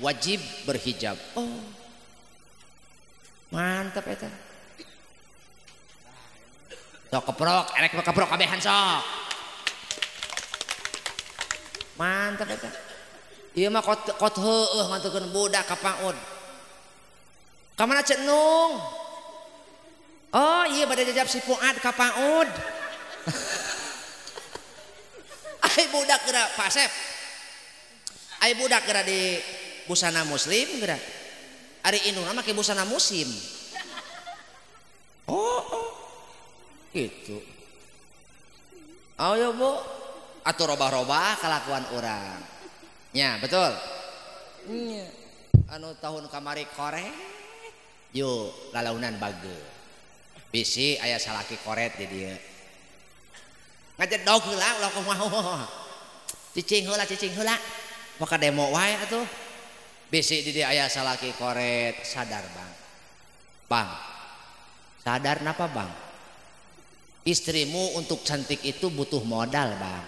wajib berhijab. Oh, mantap eta. Sok keprok, erek keprok kabehan sok. Mantap eta. Ieu mah kot kot heueuh ngantukeun budak ka PAUD. Ka mana Cek Nung? Oh iya bade jajab si Fuad ka PAUD. Ai budak geura Pak Sep. Ai budak geura di busana muslim geura. Ari indungna make busana musim. Oh, oh. Gitu. Ayo Bu, atuh robah-robah kelakuan orang. Nya, betul. Nya. Anu tahun kamari koret, yuk lalaunan bage. Bisi aya salaki koret di dieu. Ngajedog heula ulah kumaha. Cicing heula, cicing heula. Maka demo wae atuh. Bisi di dieu aya salaki koret, sadar Bang. Bang. Sadar napa Bang? Istrimu untuk cantik itu butuh modal Bang.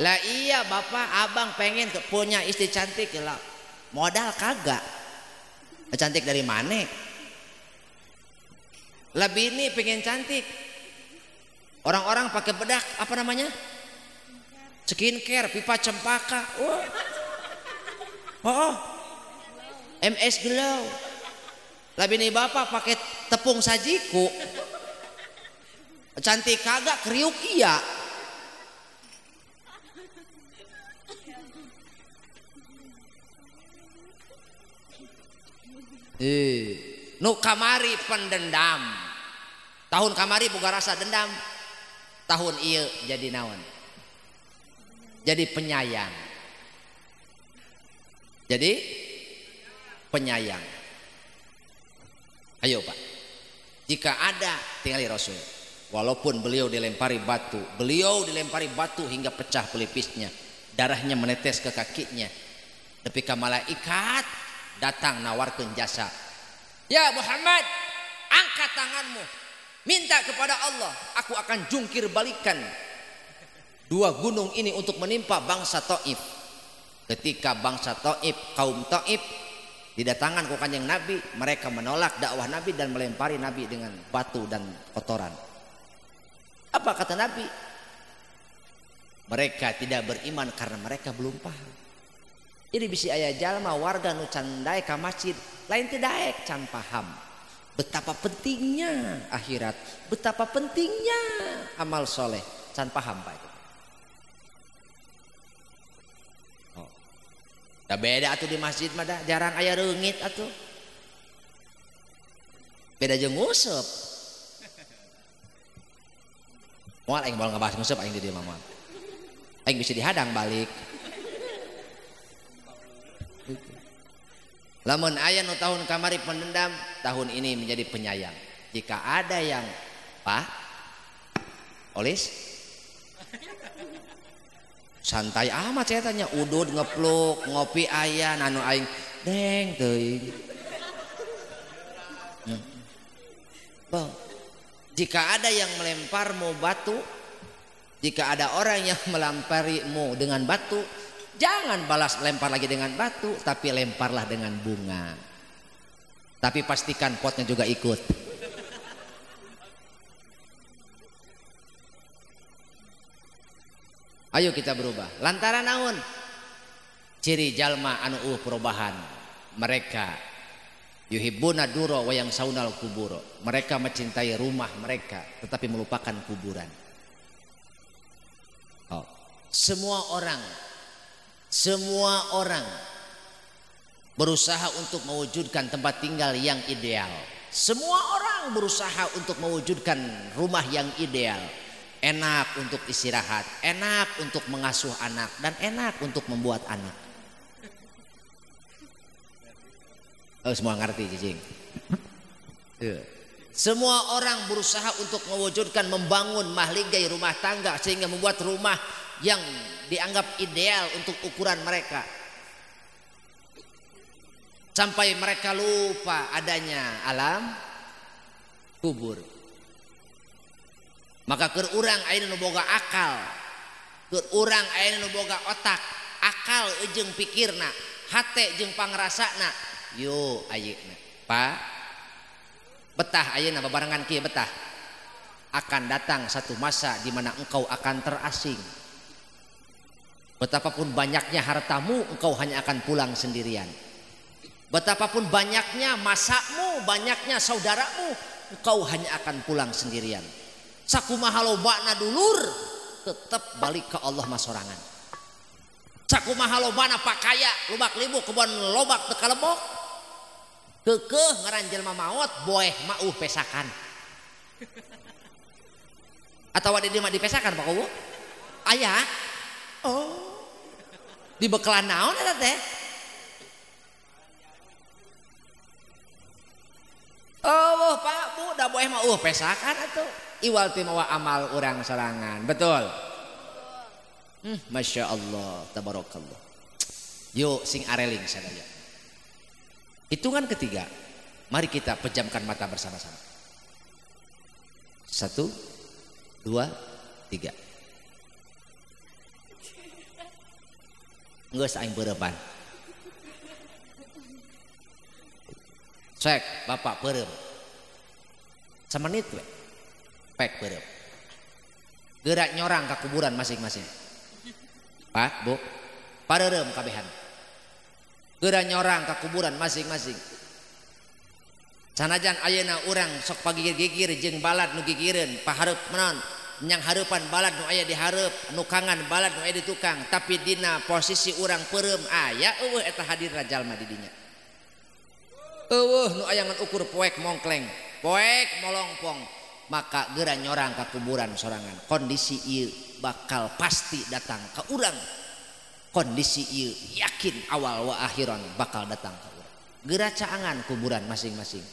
Lah iya bapak, abang pengen punya istri cantik lah. Modal kagak. Cantik dari mana? Lah bini pengen cantik. Orang-orang pakai bedak apa namanya? Skincare, pipa cempaka. Oh. Oh. MS Glow. Lah bini bapak pakai tepung sajiku. Cantik kagak, kriuk iya. Nu kamari pendendam. Tahun kamari boga rasa dendam. Tahun ieu jadi naon? Jadi penyayang. Jadi penyayang. Ayo Pak. Jika ada tinggali Rasul. Walaupun beliau dilempari batu, beliau dilempari batu hingga pecah pelipisnya, darahnya menetes ke kakinya. Tapi ka malaikat datang nawarkeun jasa. Ya Muhammad, angkat tanganmu, minta kepada Allah, aku akan jungkir balikan dua gunung ini untuk menimpa bangsa Taif. Ketika bangsa Taif, kaum Taif didatangkan ku Kanjeng Nabi, mereka menolak dakwah Nabi dan melempari Nabi dengan batu dan kotoran. Apa kata Nabi? Mereka tidak beriman karena mereka belum paham. Jadi bisi aya jalma warga nu can daek ka masjid, lain teu daek can paham betapa pentingnya akhirat, betapa pentingnya amal soleh, can paham Pak itu. Oh. Da beda atuh di masjid mah da, jarang aya reungit atuh. Beda jeung nguseup. Moal aing moal ngabahas nguseup aing di dieu mah moal. Aing bisa dihadang balik. Lamun aya nu tahun kamari pendendam, tahun ini menjadi penyayang. Jika ada yang Pak Olis santai amat saya tanya, udud ngepluk ngopi aya nanu aing deng teuing. Jika ada yang melemparmu batu, jika ada orang yang melemparimu dengan batu, jangan balas lempar lagi dengan batu, tapi lemparlah dengan bunga. Tapi pastikan potnya juga ikut. Ayo kita berubah. Lantaran naon? Ciri jalma anu perubahan. Mereka yuhibbuna duro wa yang saunal kuburo. Mereka mencintai rumah mereka tetapi melupakan kuburan. Oh. Semua orang berusaha untuk mewujudkan tempat tinggal yang ideal. Semua orang berusaha untuk mewujudkan rumah yang ideal. Enak untuk istirahat, enak untuk mengasuh anak, dan enak untuk membuat anak. Oh, semua ngerti cicing. Semua orang berusaha untuk mewujudkan, membangun mahligai rumah tangga sehingga membuat rumah yang dianggap ideal untuk ukuran mereka. Sampai mereka lupa adanya alam kubur. Maka keur urang ayeuna nu boga akal, keur urang ayeuna nu boga otak, akal jeung pikirna, hate jeung pangrasana, yo ayeuna. Pak, betah ayeuna babarengan kieu betah. Akan datang satu masa di mana engkau akan terasing. Betapapun banyaknya hartamu, engkau hanya akan pulang sendirian. Betapapun banyaknya masamu, banyaknya saudaramu, engkau hanya akan pulang sendirian. Sakumaha lobana dulur, tetap balik ke Allah masorangan. Sakumaha lobana pakaya, lubak libu kebon lobak teu kalebok. Keukeuh ngaran jelema maot, boeh mauh pesakan. Atawa di dieu mah dipesakan Pak Kuwu? Aya. Oh. Dibekalan naon eta teh? Oh, Pak Bu, da boeh mah pesakan atuh. Iwal ti mawa amal urang sorangan. Betul. Masya Allah, tabarakallah. Yuk sing areling sadaya. Hitungan ketiga, mari kita pejamkan mata bersama-sama. 1, 2, 3. Geus aing beurepan. Cek bapak beureum. Samenit we. Pek beureum. Gerak nyorang ka kuburan masing-masing. Pak, Bu, pareureum kabehan. Geura nyorang ka kuburan masing-masing. Sanajan ayeuna urang sok pagigir-gigir jeung balad nu gigireun, pahareup menon, nyang hareupan balad nu aya di hareup, nu kangan balad nu aya di tukang, tapi dina posisi urang peureum aya eueuh eta hadirna jalma di dinya. Eueuh nu aya ngan ukur poek mongkleng, poek molongpong, maka geura nyorang ka kuburan sorangan. Kondisi ieu bakal pasti datang ka urang. Kondisi ieu yakin awal wa akhiran bakal datang ka urang. Geura caangan kuburan masing-masing.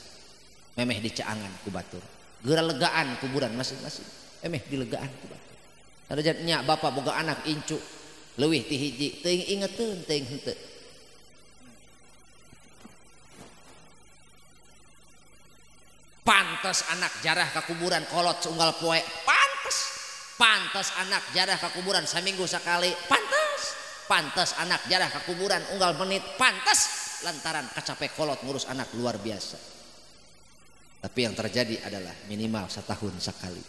Memeh dicaangan ku batur. Geura legaan kuburan masing-masing. Memeh dilegaan ku batur. Sanajan nya bapak boga anak incu leuwih ti hiji, teuing ingeteun teuing henteu. Pantes anak jarah ka kuburan kolot seunggal poe, pantes. Pantes anak jarah ka kuburan saminggu sakali, pantes. Pantes anak jarah ka kuburan unggal menit, pantes. Lantaran kacape kolot ngurus anak luar biasa. Tapi yang terjadi adalah minimal setahun sekali.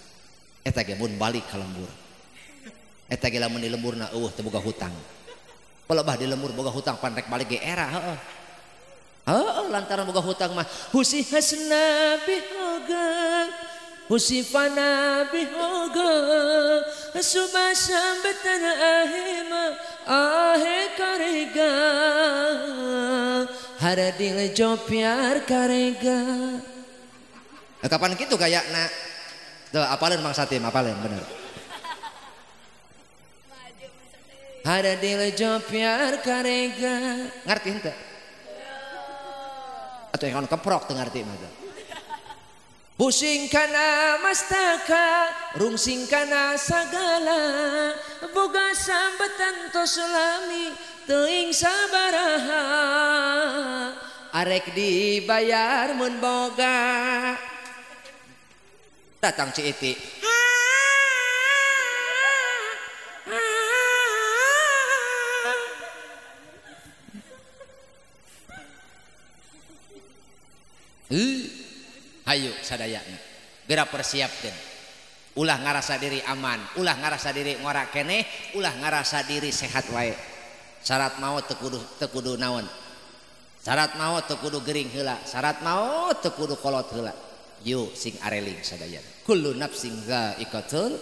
Eta ge mun balik ka lembur. Eta ge lamun di lemburna eueuh teu boga hutang. Pelebah di lembur boga hutang pan rek balik ge era heueuh. Heueuh lantaran boga hutang mah husi hasna bihoga husi fana bihoga subah sambatan ahima ahe karega har dil jo pyar karega. Nah, kapan gitu kayakna tuh apaleun Mang Satim, apaleun bener. Har dil jo pyar karega, ngerti henteu? Atau yang keprok teu ngerti mah teh. Pusing kana mastaka, rungsing kana sagala, boga sambetan tos lami, teuing sabaraha, arek dibayar mun boga. Datang Ci Iti. Hayu sadayana geura persiapkeun. Ulah ngarasa diri aman, ulah ngarasa diri ngora keneh, ulah ngarasa diri sehat wae. Syarat maot teu kudu naon? Syarat maot teu kudu gering heula, syarat maot teu kudu kolot heula. Yuk sing areling sadayana. Kullu nafsin dha'iqatul.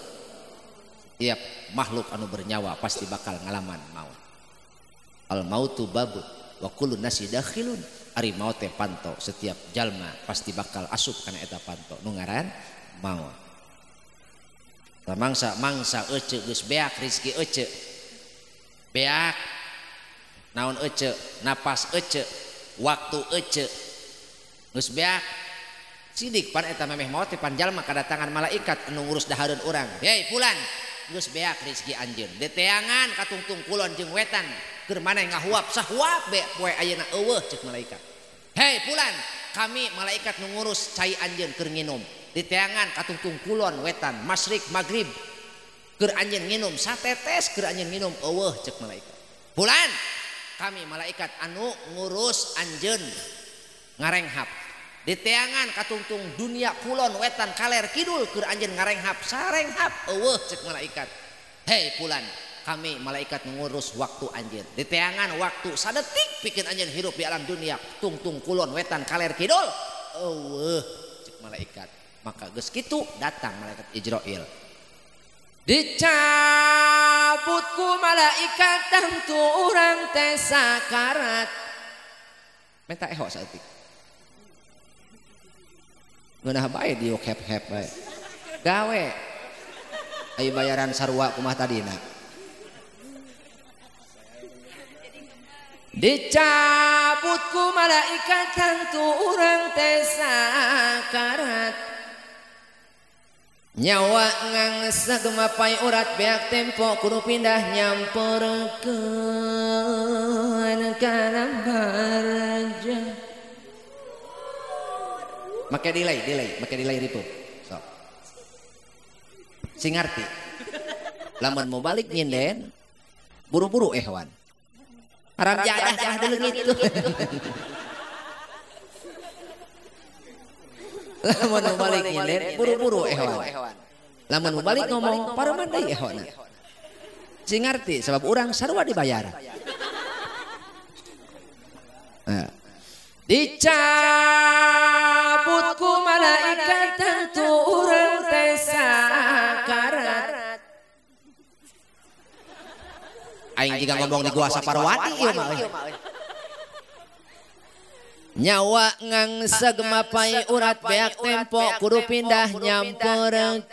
Tiap makhluk anu bernyawa pasti bakal ngalaman maut. Al mautu babun wa kullu nasi dakhilun. Ari maut teh panto, setiap jalma pasti bakal asup kana eta panto nu ngaran maut. Mangsa mangsa ece geus beak rezeki ece. Beak naon ece, napas ece, waktu ece. Geus beak sidik pan eta memeh maot teh pan jalma kadatangan malaikat anu ngurus dahareun urang. Hei fulan, geus beak rezeki anjeun. Diteangan katungtung kulon jeung wetan. Keur maneh ngahuap sahuap be poe ayeuna eueuh ceuk malaikat. Hei fulan, kami malaikat nu ngurus cai anjeun keur nginum. Diteangan katungtung kulon wetan masyrik magrib keur anjeun nginum satetes keur anjeun nginum eueuh ceuk malaikat. Fulan, kami malaikat anu ngurus anjeun ngarenghap. Diteangan katungtung dunia kulon wetan kaler kidul keur anjeun ngarenghap sarenghap eueuh ceuk malaikat. Hei fulan, kami malaikat mengurus waktu anjeun. Diteangan waktu sadetik pikeun anjeun hirup di alam dunia tungtung kulon wetan kaler kidul eueuh ceuk malaikat. Maka geus kitu datang malaikat Ijrail. Dicabut ku malaikat tangtu urang teh sakarat. Menta eho saeutik. Ngeunah bae diuk hep-hep bae. Gawe. Ayo bayaran sarua kumaha tadina. Dicabut ku malaikat tangtu urang teh sakarat. Nyawa ngangsa gemapai urat beak tempo kudu pindah nyamperkeun kana baraja. Make delay, make delay ripu. Sok. Sing ngarti. Lamun mau balik nyinden buru-buru ehwan. Haram jadah jah deuleuh itu. Lamun mau balik nyinden buru-buru ehwan. Lamun mau balik ngomong pareman deui ehwana. Sing ngarti sebab urang sarua dibayar. Nah. Dicabut ku malaikat tentu urang teh sakarat. Aing jiga ngomong di gua Saparwati ieu mah. Nyawa ngangsa gemapai urat beak tempo kudu pindah nyamperkeun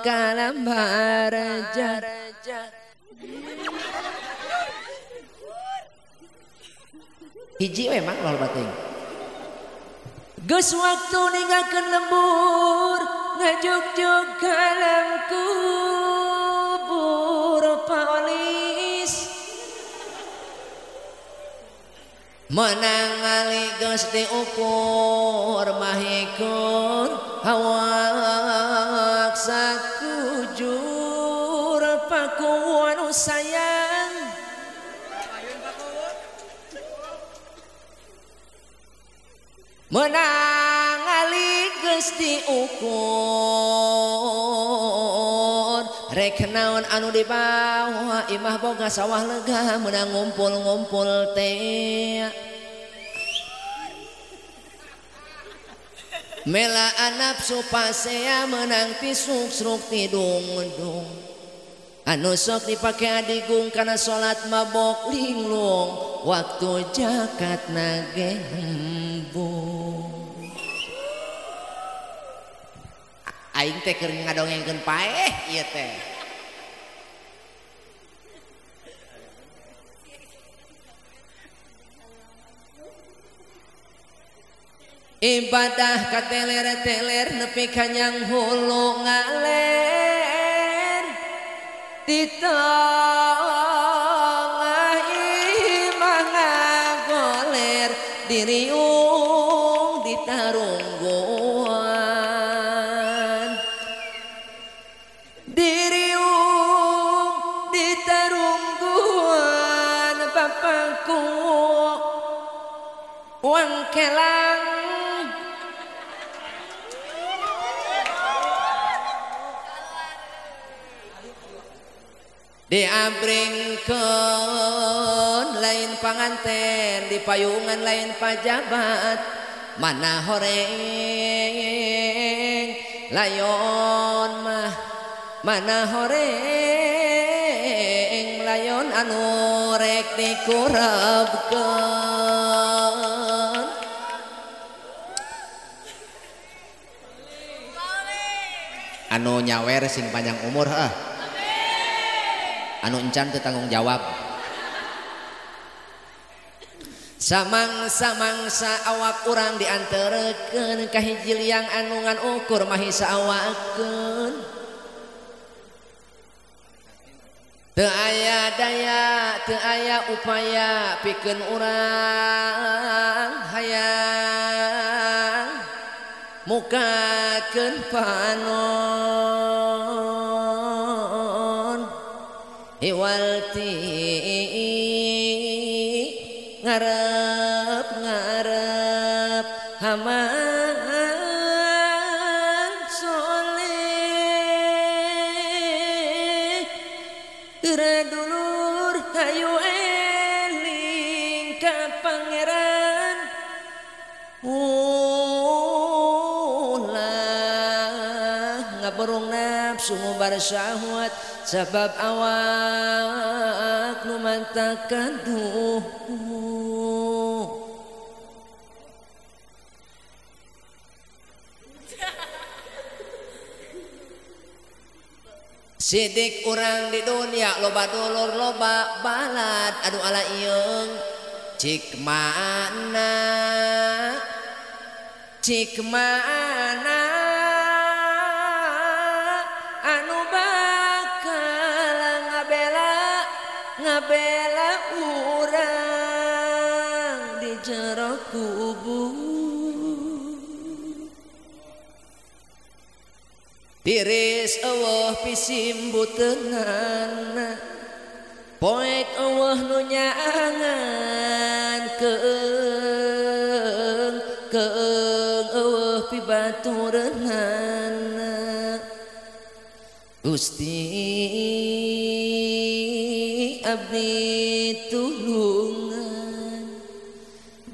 ka alam baraja. Hiji we mang lol bating. Geus waktu ninggalkeun lembur ngajugjug ka alam kubur paolis. Menang ali geus diukur mahikun hawak sakujur paku anu sayang. Menang ali geus diukur rek naon anu dibawa imah boga sawah lega menang ngumpul-ngumpul teh. Mela nafsu pasea menang tisuk-sruk tidung-dung anu sok dipake adigung kana salat mabok linglung waktu jakat nage hembung. Aing teh keur ngadongengkeun paeh ieu teh. Ibadah kateler-teler nepi ka nyang hulu ngaler di tengah imah ngagoler diriung ditarungguan diriung ditarungguan bapakku wangkelang diabringkeun lain panganten di payungan lain pajabat mana horeng layon mah mana horeng layon anu rek dikurebkeun anu nyawer sing panjang umur heuh anu encan teu tanggung jawab. Samangsa-mangsa awak urang dianterkeun ka hiji liang anu ngan ukur mahisa awakeun teu aya daya teu aya upaya pikeun urang hayang mukakeun panon hiwal ti ngarep-ngarep haman soleh dulur hayu eling ka pangeran ulah ngaborong nafsu ngubar syahwat sebab awak nu mantakan duh. Sidik urang di dunia loba dulur loba balad aduh ala ieung cik mana anu bakal ngabela urang di jero kubur tiris eueuh pisimbuteunana poek eueuh nu nyaangan keung keung eueuh pibatureunana Gusti abdi tulungan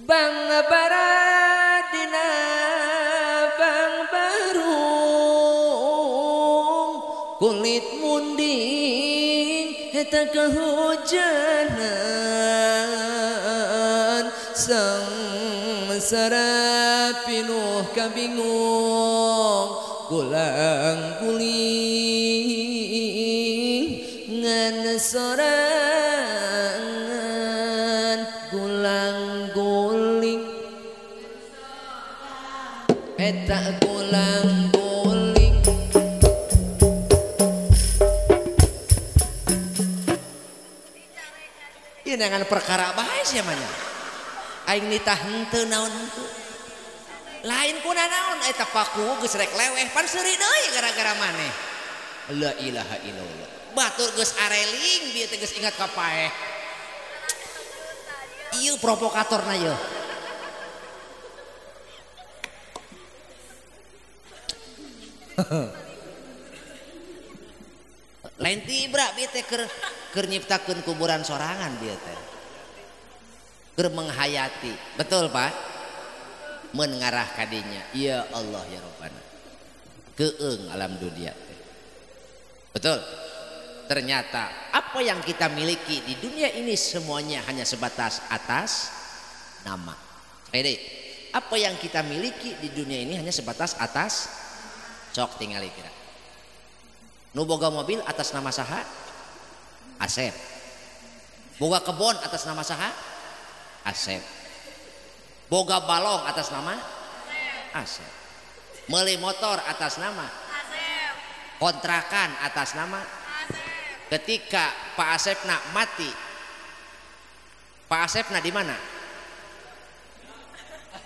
bang baradina bang barung kulit munding eta kehujanan sengsara pinuh kabingung gulang guling ngan sorangan gulang guling eta gulang guling. Ieu dengan perkara bae sia mah nya. Aing nitah henteu naon henteu. Lain kuna naon eta paku geus rek leweh pan seuri deui gara-gara maneh. La ilaha illallah. Batur geus areling bieu teh geus ingat ka paeh. Ieu provokatorna ieu. Lain tibra bieu teh keur nyiptakeun kuburan sorangan bieu teh. Keur menghayati. Betul, Pak? Mengarah kadinya ya Allah ya Rabbana keeng alam dunia teh. Betul. Ternyata apa yang kita miliki di dunia ini semuanya hanya sebatas atas nama. Jadi apa yang kita miliki di dunia ini hanya sebatas atas cok tingali kira. Nu boga mobil atas nama saha? Asep. Boga kebon atas nama saha? Asep. Boga balong atas nama Asep. Meuli motor atas nama Asep. Kontrakan atas nama Asep. Ketika Pak Asepna mati, Pak Asepna di mana?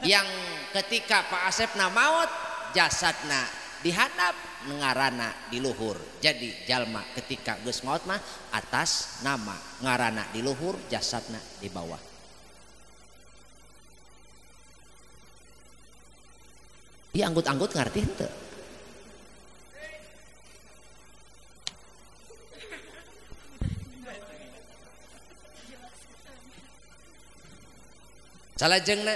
Yang ketika Pak Asepna maut, jasadna dihadap, ngarana di luhur. Jadi jalma ketika geus maut mah atas nama, ngarana di luhur, jasadna di bawah. Ieu anggut-anggut ngarti henteu? Salajengna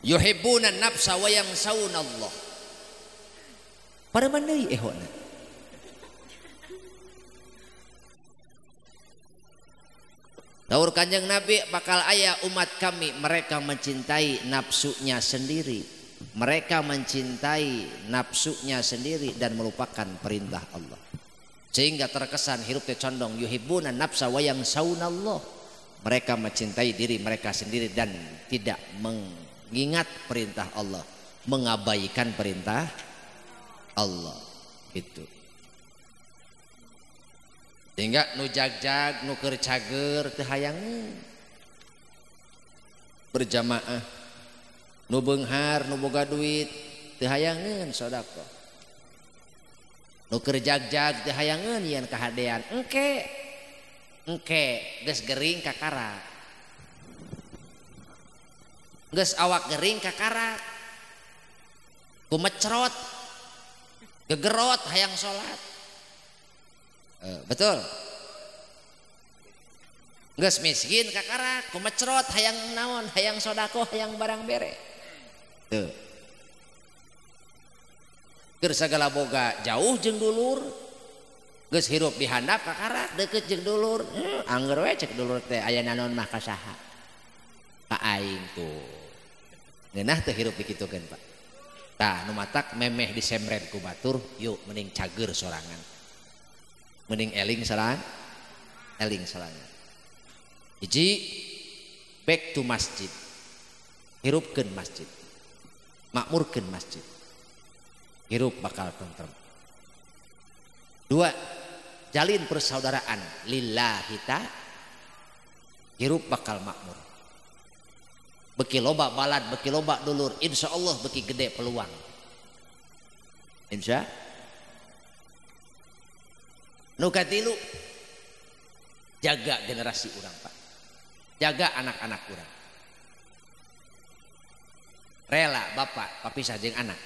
yuhibbuna nafsa wa yansawna Allah. Pareman deui ehona. Daur Kanjeng Nabi bakal aya umat kami mereka mencintai nafsunya sendiri. Mereka mencintai nafsunya sendiri dan melupakan perintah Allah. Sehingga terkesan hirup teh condong yuhibbuna nafsa wa yansawna Allah. Mereka mencintai diri mereka sendiri dan tidak mengingat perintah Allah, mengabaikan perintah Allah itu. Sehingga nu jagjag, nu keur cager teu hayangeun berjamaah, nu beunghar, nu boga duit teu hayangeun sedekah. Nu keur jagjag teu hayangeun yen kahadean engke. Engke geus gering kakarak. Geus awak gering kakarak. Kumecrot. Gegerot hayang salat. Betul. Geus miskin kakarak, kumecrot hayang naon, hayang sedekah, hayang barang bere. Tuh. Keur sagala boga jauh jeung dulur. Geus hirup di handap kakarak deket jeung dulur. Angger we cek dulur teh aya naon mah ka saha? Ka aing tuh. Ngeunah teh hirup dikitukeun, Pak. Tah nu matak memeh disemret ku batur, yuk mending cager sorangan. Mending eling sorangan. Eling sorangan. Hiji, back to masjid. Hirupkeun masjid. Makmurkeun masjid. Hirup bakal tentrem. Dua, jalin persaudaraan lillahi ta, hirup bakal makmur. Beki loba balad, beki loba dulur, insya Allah beki gede peluang. Insya. Nu katilu, jaga generasi urang, Pak. Jaga anak-anak urang. Rela bapak papisah jeung anak.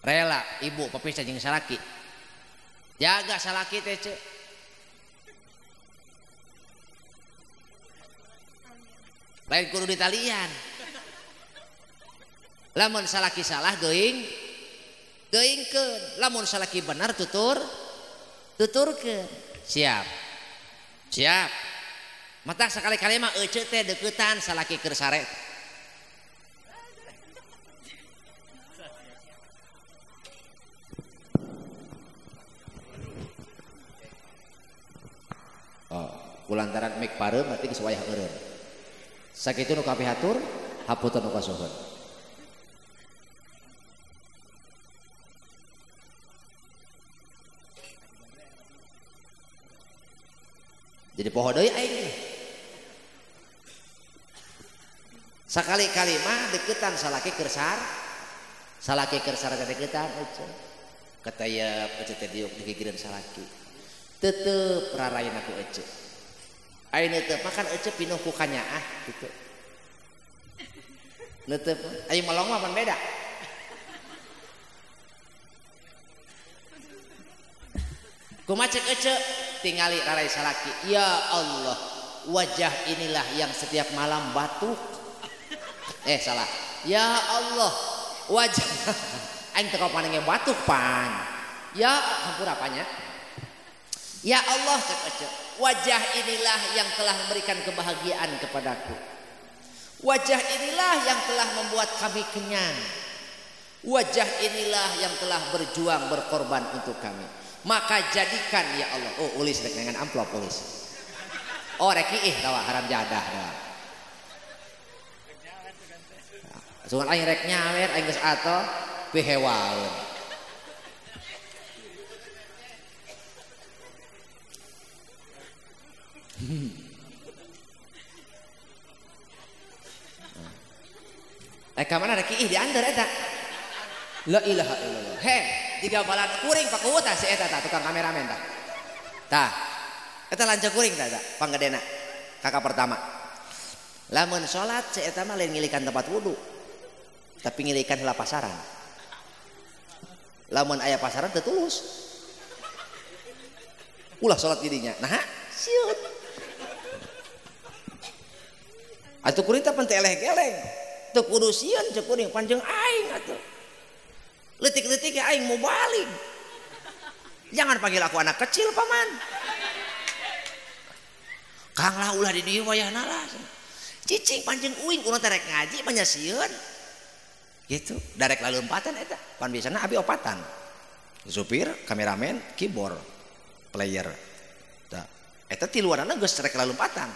Rela ibu papisah jeung salaki. Jaga salaki teh ceu. Lain kudu ditalian. Lamun salaki salah geuing geuingkeun, lamun salaki benar tuturkeun. Siap. Siap. Mata sekali-kali mah eceu teh deukeutan salaki keur sare. Oh, kulantaran mik pareum berarti geus wayah eureun. Sakitu nu kapihatur, hapunten nu kasuhun. Jadi poho deui aing. Sakali-kali mah deukeutan salaki keur sare. Salaki keur sare teh deukeutan eceu. Ketayep eceu teh diuk digigireun salaki. Tetep rarain aku eceu. Aing neuteuf mah kan eceu pinuh ku kanyaah gitu. Neuteuf aing melong mah pan beda. Kumaha cek eceu tingali rarai salaki. Ya Allah, wajah inilah yang setiap malam batuk. Salah. Ya Allah, wajah aing teu kapaneng batuk pan. Ya hampura apanya? Ya Allah cek eceu, wajah inilah yang telah memberikan kebahagiaan kepadaku. Wajah inilah yang telah membuat kami kenyang. Wajah inilah yang telah berjuang berkorban untuk kami. Maka jadikan ya Allah. Oh, ulis rek dengan amplop ulis. Oh, rek ih tawa haram jadah dah. Sungan aing rek nyawer aing geus atoh pihewaeun. Ka mana rek ih diantar eta. La ilaha illallah. He, tiga balat kuring pak kuwu tah si eta tah tukang kameramen tah. Tah. Eta lanceuk kuring tah eta panggedena. Kakak pertama. Lamun salat si eta mah lain ngilikan tempat wudu. Tapi ngirikan heula pasaran. Lamun aya pasaran teu tulus. Ulah salat dirinya. Nah, sieun. Atuh kuring teh pan teu eleh-geleng. Teu kudu sieun ceuk kuring panjang aing atuh. Leutik-leutik ge aing mau balik. Jangan panggil aku anak kecil paman. Kang lah ulah di dieu wayahna lah. Cicing panjang uing urang teh rek ngaji mah nya sieun. Gitu, darek lalompatan eta. Pan biasana abi opatan. Supir, kameramen, keyboard, player. Tah, eta tiluanana geus rek lalompatan.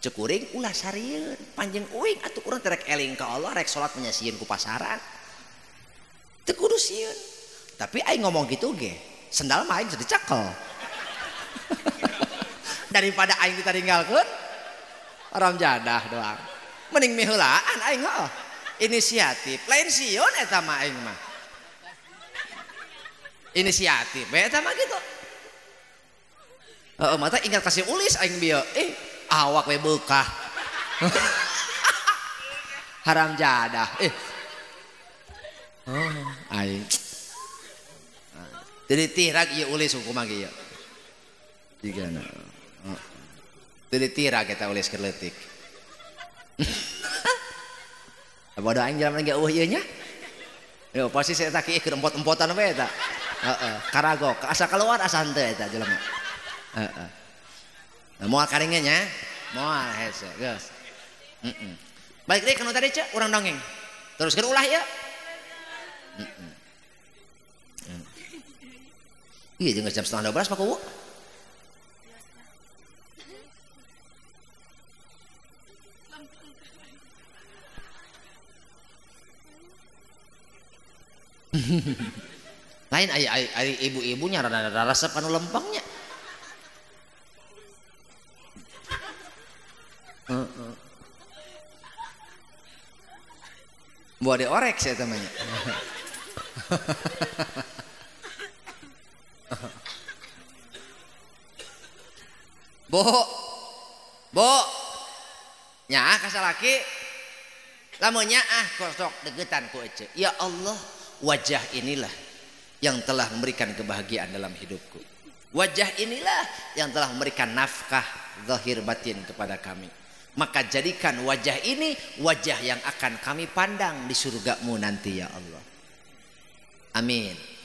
Ceuk kuring ulah sarieun, panjang uing atuh urang teh rek eling ka Allah, rek salat mah nya sieun ku pasaran. Teu kudu sieun. Tapi aing ngomong gitu ge, sendal mah aing geus dicekel. Daripada aing ditaringgalkeun haram jadah doang. Mending miheulaan aing heuh. Inisiatif, lain sieun eta mah aing mah. Inisiatif we eta mah gitu. Heeh, mata ingat kasih ulis aing bieu. Awak we beukah. Haram jadah. Oh, aing. Jadi tirag ieu ulis hukum ge ieu. Jigana. Jadi tirag eta ulis keur leutik. Bodoh aing jalan ge eueuh ieu nya. Yo pasti saya tak keur empot-empotan we eta. Heeh, karagok asa keluar asa henteu eta jelema. Heeh. Nah, moal karingnya nya, moal hese geus. Heeh. Balik deui ka nu tadi ceu urang dongeng. Teruskeun ulah ieu. Heeh. Iya jeung jam 11:30 Pak Kuwu. Lain aya ibu-ibunya rada resep anu lempengnya. Heeh. Buat diorek sih temannya. Bu, bu, nyaah ka salaki, lamun nyaah kosok degetan ku ece. Ya Allah, wajah inilah yang telah memberikan kebahagiaan dalam hidupku. Wajah inilah yang telah memberikan nafkah zahir batin kepada kami. Maka jadikan wajah ini wajah yang akan kami pandang di surgamu nanti ya Allah. Amin.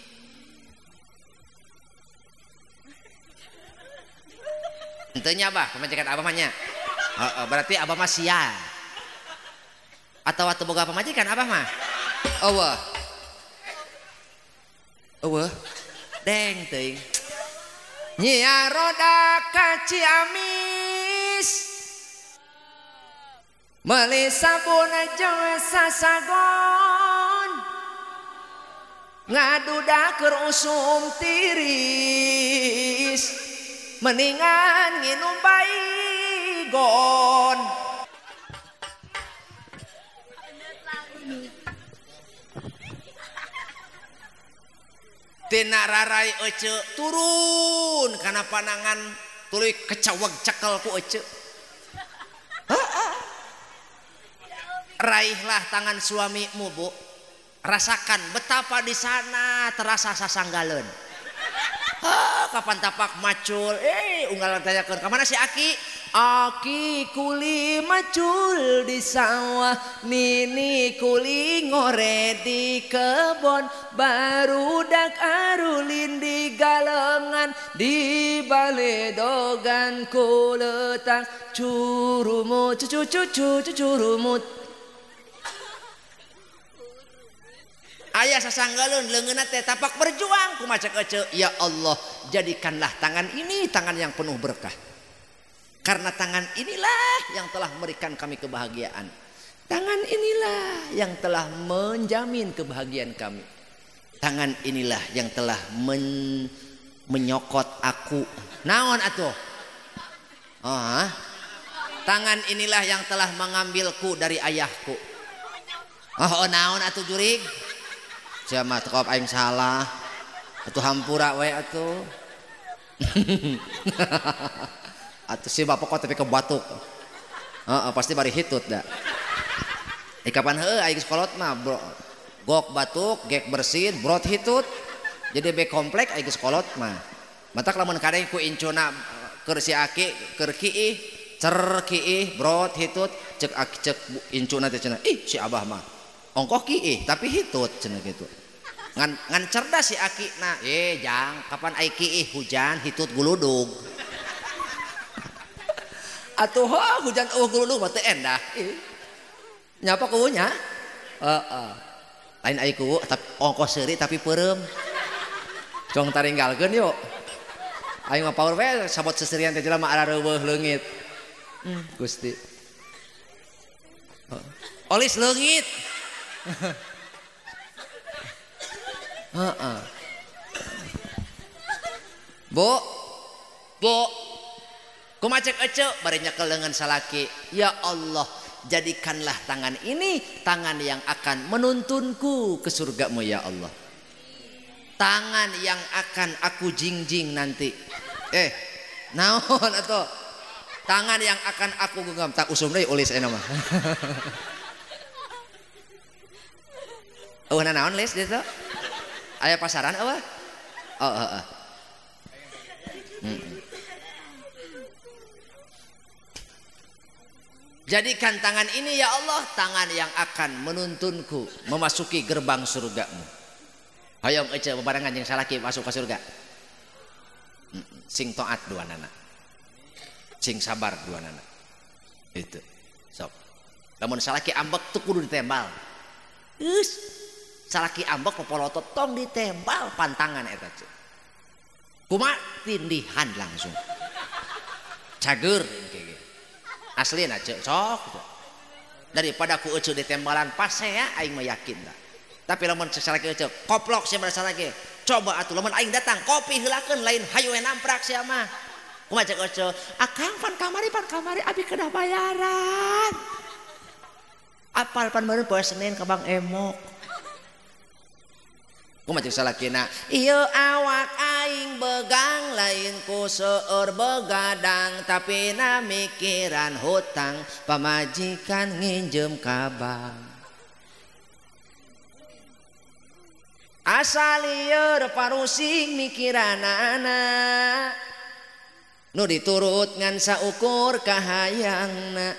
Entenya abah, pamajikan abah mah nya. Berarti abah mah sia. Atawa teu boga pamajikan abah mah? Eueuh. Eueuh. Deng teuing. Nyia roda ka Ciamis. Meuli sabun jeung sasagon. Ngaduda keur usum tiris. Mendingan nginum baygon. Tina rarai ece turun kana panangan tuluy kecaweg cekel ku ece. Raihlah tangan suamimu, Bu. Rasakan betapa di sana terasa sasanggaleun. Kapan tapak macul, unggal tanyakeun ka mana si Aki? Aki kuli macul di sawah, nini kuli ngore di kebon, barudak arulin di galengan, di baledogan ku letak curumut cucu cucu curumut. Ayah sasanggalun leungeunna teh tapak berjuang kumaha cek ece. Ya Allah, jadikanlah tangan ini tangan yang penuh berkah. Karena tangan inilah yang telah memberikan kami kebahagiaan. Tangan inilah yang telah menjamin kebahagiaan kami. Tangan inilah yang telah menyokot aku. Naon atuh? Oh, tangan inilah yang telah mengambilku dari ayahku. Oh, naon atuh jurig? Siapa tekop aing salah atuh hampura we atuh. Atuh si bapak kok tapi kebatuk. Pasti bari hitut dah. Kapan heuh aing geus kolot mah bro. Gok batuk, gek bersin, brot hitut. Jadi B komplek aing geus kolot mah. Matak lamun kadeng ku incuna keur si aki keur kiih, cer kiih, brot hitut, cek aki cek incuna teh cenah. Ih si abah mah ongkoh kiih tapi hitut cenah kitu. Ngan cerdas si aki na, jang kapan ai kiih hujan hitut guludug. Atuh hujan eueuh guludug mah teu endah. Nyapa kuwunya? Heeh. Lain ai kuwu tapi ongkoh seuri tapi peureum. Cong taringgalkeun yuk. Aing mah power we sabot seserian teh jelema arareuweuh leungit. Gusti. Olis leungit. Heeh. Bu. Bu. Kumaha cek ece bari nyekel leungeun salaki. Ya Allah, jadikanlah tangan ini tangan yang akan menuntunku ke surgamu ya Allah. Tangan yang akan aku jingjing nanti. Naon atuh? Tangan yang akan aku genggam. Tak usum deui ulis eta mah. Eueuh naon lis ditu? Aya pasaran eueuh? Oh heeh. Jadikan tangan ini ya Allah tangan yang akan menuntunku memasuki gerbang surgamu. Hoyong ece bebarengan jeung salaki masuk ke surga. Sing taat duanana. Sing sabar duanana. Itu. Sok. Lamun salaki ambek tuh kudu ditembal. Geus. Salaki ambek popolotot tong ditembal pantangan eta ce. Kumaha tindihan langsung. Cager engke. Aslina ce sok. Daripada ku ece ditembalan pasea aing mah yakin dah. Tapi lamun salaki ece koplok sia merasa lagi. Coba atuh lamun aing datang kopi heulakeun lain hayu we namprak sia mah. Kumaha cek ece? Akang pan kamari abi kedah bayaran. Apal pan meureun poe Senin ka Bang Emok. Kumaha cek salakina? Ieu awak aing begang lain ku seueur begadang tapi na mikiran hutang pamajikan nginjem ka bank. Asal lieur parusing mikiranana nu diturut ngan saukur kahayangna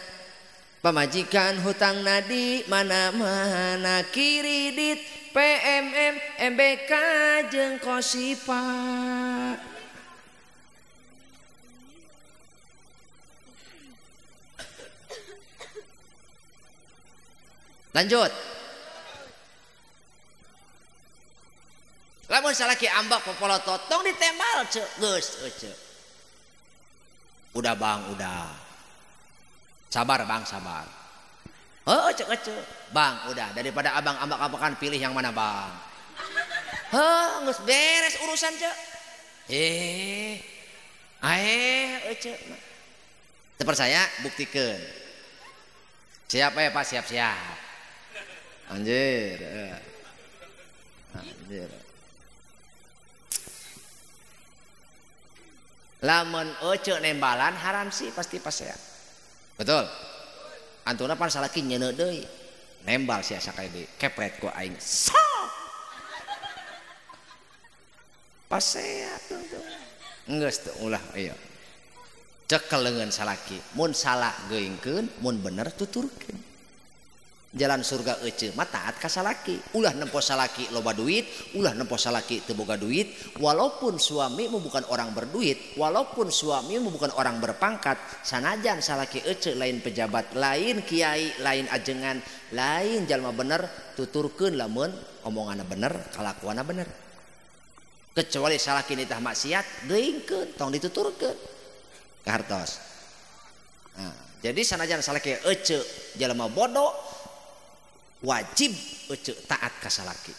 pamajikan hutangna di mana-mana kiridit PMM MBK jeung Kosipa. Lanjut. Lamun salaki ambek popolotot tong ditembal ce geus ece. Udah bang, udah. Sabar bang, sabar. Heuh cek ece. Bang, udah daripada abang ambek-ambekan pilih yang mana bang. Heuh, geus beres urusan ce. Ece. Teu percaya buktikeun. Siap ya Pak, siap-siap. Anjir. Anjir. Lamun ece nembalan haram sih pasti pasea. Betul. Antuna pan salaki nyeuneu deui. Nembal sia sakali deui. Kepret ku aing. Sok. Pasea tuh. Geus teu ulah ieu. Cekel leungeun salaki. Mun salah geuingkeun, mun bener tuturkeun. Jalan surga ece mah taat ka salaki. Ulah nempo salaki loba duit, ulah nempo salaki teu boga duit. Walaupun suamimu bukan orang berduit, walaupun suamimu bukan orang berpangkat, sanajan salaki ece lain pejabat, lain kiai, lain ajengan, lain jalma bener, tuturkeun lamun omonganna bener, kalakuanna bener. Kecuali salaki nitah maksiat, geuingkeun, tong dituturkeun. Kahartos. Nah, jadi sanajan salaki ece jalma bodoh, wajib ece taat ka salaki.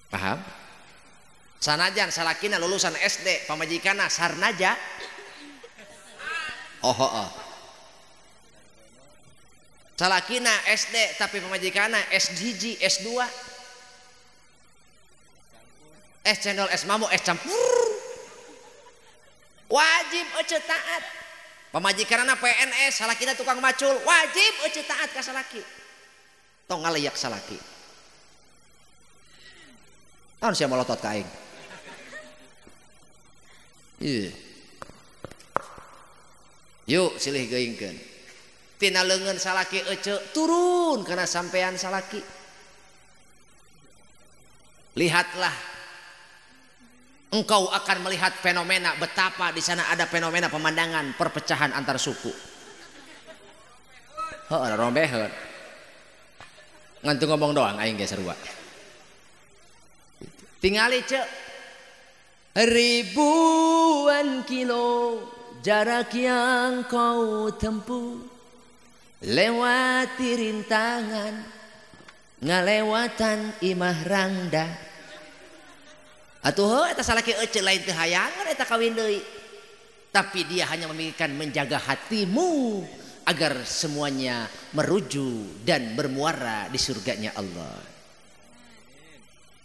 Paham? Sanajan salakina lulusan SD, pamajikanna sarnaja. Oh, oh. Salakina SD tapi pamajikanna S1, S2. Es cendol, es mamuk, es campur. Wajib ece taat. Pamajikanana PNS, salakina tukang macul, wajib ece taat ka salaki. Tong ngaleyak salaki. Naon sia molotot ka aing? Ih. Yuk silih geuingkeun. Tina leungeun salaki ece turun kana sampean salaki. Lihatlah, engkau akan melihat fenomena betapa di sana ada fenomena pemandangan perpecahan antar suku. Heuh, rombeheun. Ngantu ngomong doang aing ge sarua. Tingali cek ribuan kilo jarak yang kau tempuh, lewati rintangan, ngalewatan imah rangda. Atuh heuh eta salaki ece lain teu hayangan eta kawin deui. Tapi dia hanya memikirkan menjaga hatimu agar semuanya merujuk dan bermuara di surganya Allah.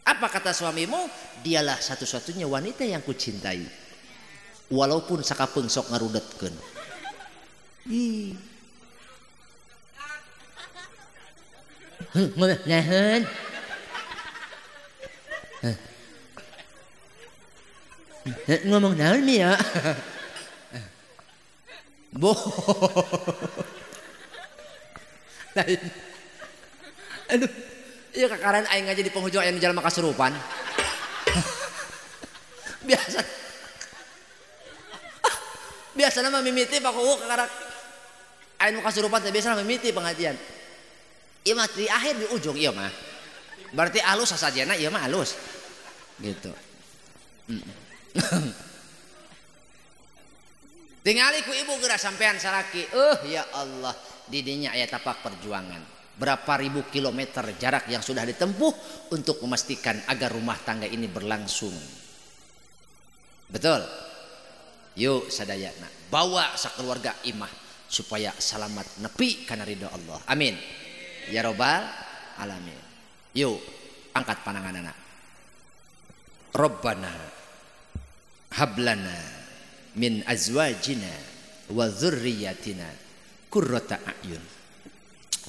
Apa kata suamimu? Dialah satu-satunya wanita yang kucintai. Walaupun sakapeung sok ngarudetkeun. Ih. Nahan. Ngomong naon mi ya? Bo. Lain. Aduh. Iya kakaran aing aja di penghujung aya nu jalma kasurupan. Biasa. Biasana mah mimiti Pak Kuwu kakarak aya nu kasurupan teh biasana mimiti pengajian. Ieu mah di akhir di ujung ieu mah. Berarti alus sasajena ieu mah alus. Gitu. Tingali ku ibu geura sampean salaki. Ya Allah, didinya aya tapak perjuangan. Berapa ribu kilometer jarak yang sudah ditempuh untuk memastikan agar rumah tangga ini berlangsung. Betul? Yuk sadayana, bawa sakeluarga imah supaya selamat nepi kana ridho Allah. Amin. Ya robbal alamin. Yuk angkat pananganana. Rabbana hablana min azwajina wa dzurriyyatina qurrata a'yun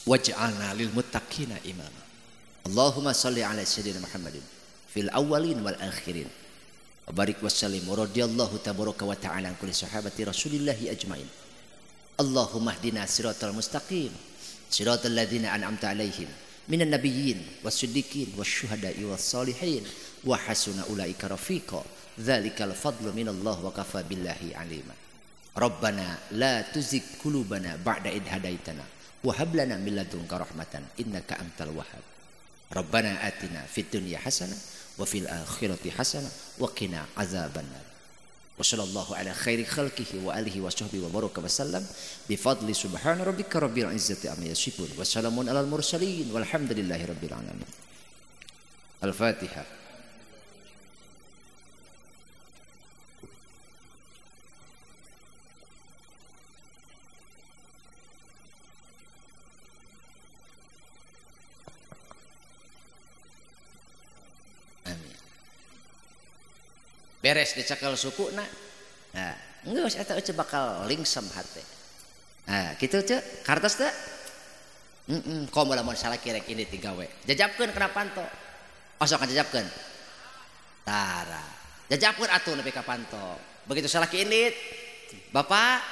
waj'alna lil muttaqina imama. Allahumma shalli ala sayyidina Muhammadin fil awwalin wal akhirin. Wa barik wa sallim wa radiyallahu tabaraka wa ta'ala an kulli sahabati rasulillahi ajmain. Allahumma hdina siratal mustaqim, siratal ladzina an'amta alaihim minan nabiyyin was-siddiqin wasyuhada'i was-salihin wa hasuna ulaika rafiqa. Dzalikal fadlu minallah wa kafa billahi alima. Rabbana la tuzigh qulubana ba'da idh hadaitana wa hab lana min ladunka rahmatan innaka antal wahhab. Rabbana atina fid dunya hasanah wa fil akhirati hasanah wa qina azabannar. Wa sallallahu ala khairi khalqihi wa alihi wa sahbihi wa baraka wa sallam bi fadli subhana rabbika rabbil izzati amma yasifun wa salamun alal mursalin walhamdulillahi rabbil alamin. Al-Fatihah. Beres dicakal suku na, nah, geus eta eueuh bakal lingsem hate. Nah, kitu ceu, kartos teu? Heeh, komo lamun salaki rek ini tigawe. Jajabkeun kana panto. Osok ngajajabkeun. Tara. Jajabkeun atuh nepi ka panto. Begitu salaki indit, bapak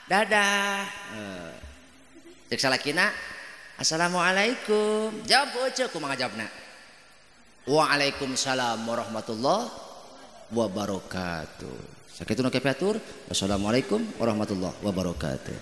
dadah. Cek salakina, assalamualaikum. Jawab ku eueuh kumaha jawabna? Waalaikumsalam warahmatullahi wabarakatuh. Sakitu nu kapiatur. Wassalamualaikum warahmatullahi wabarakatuh.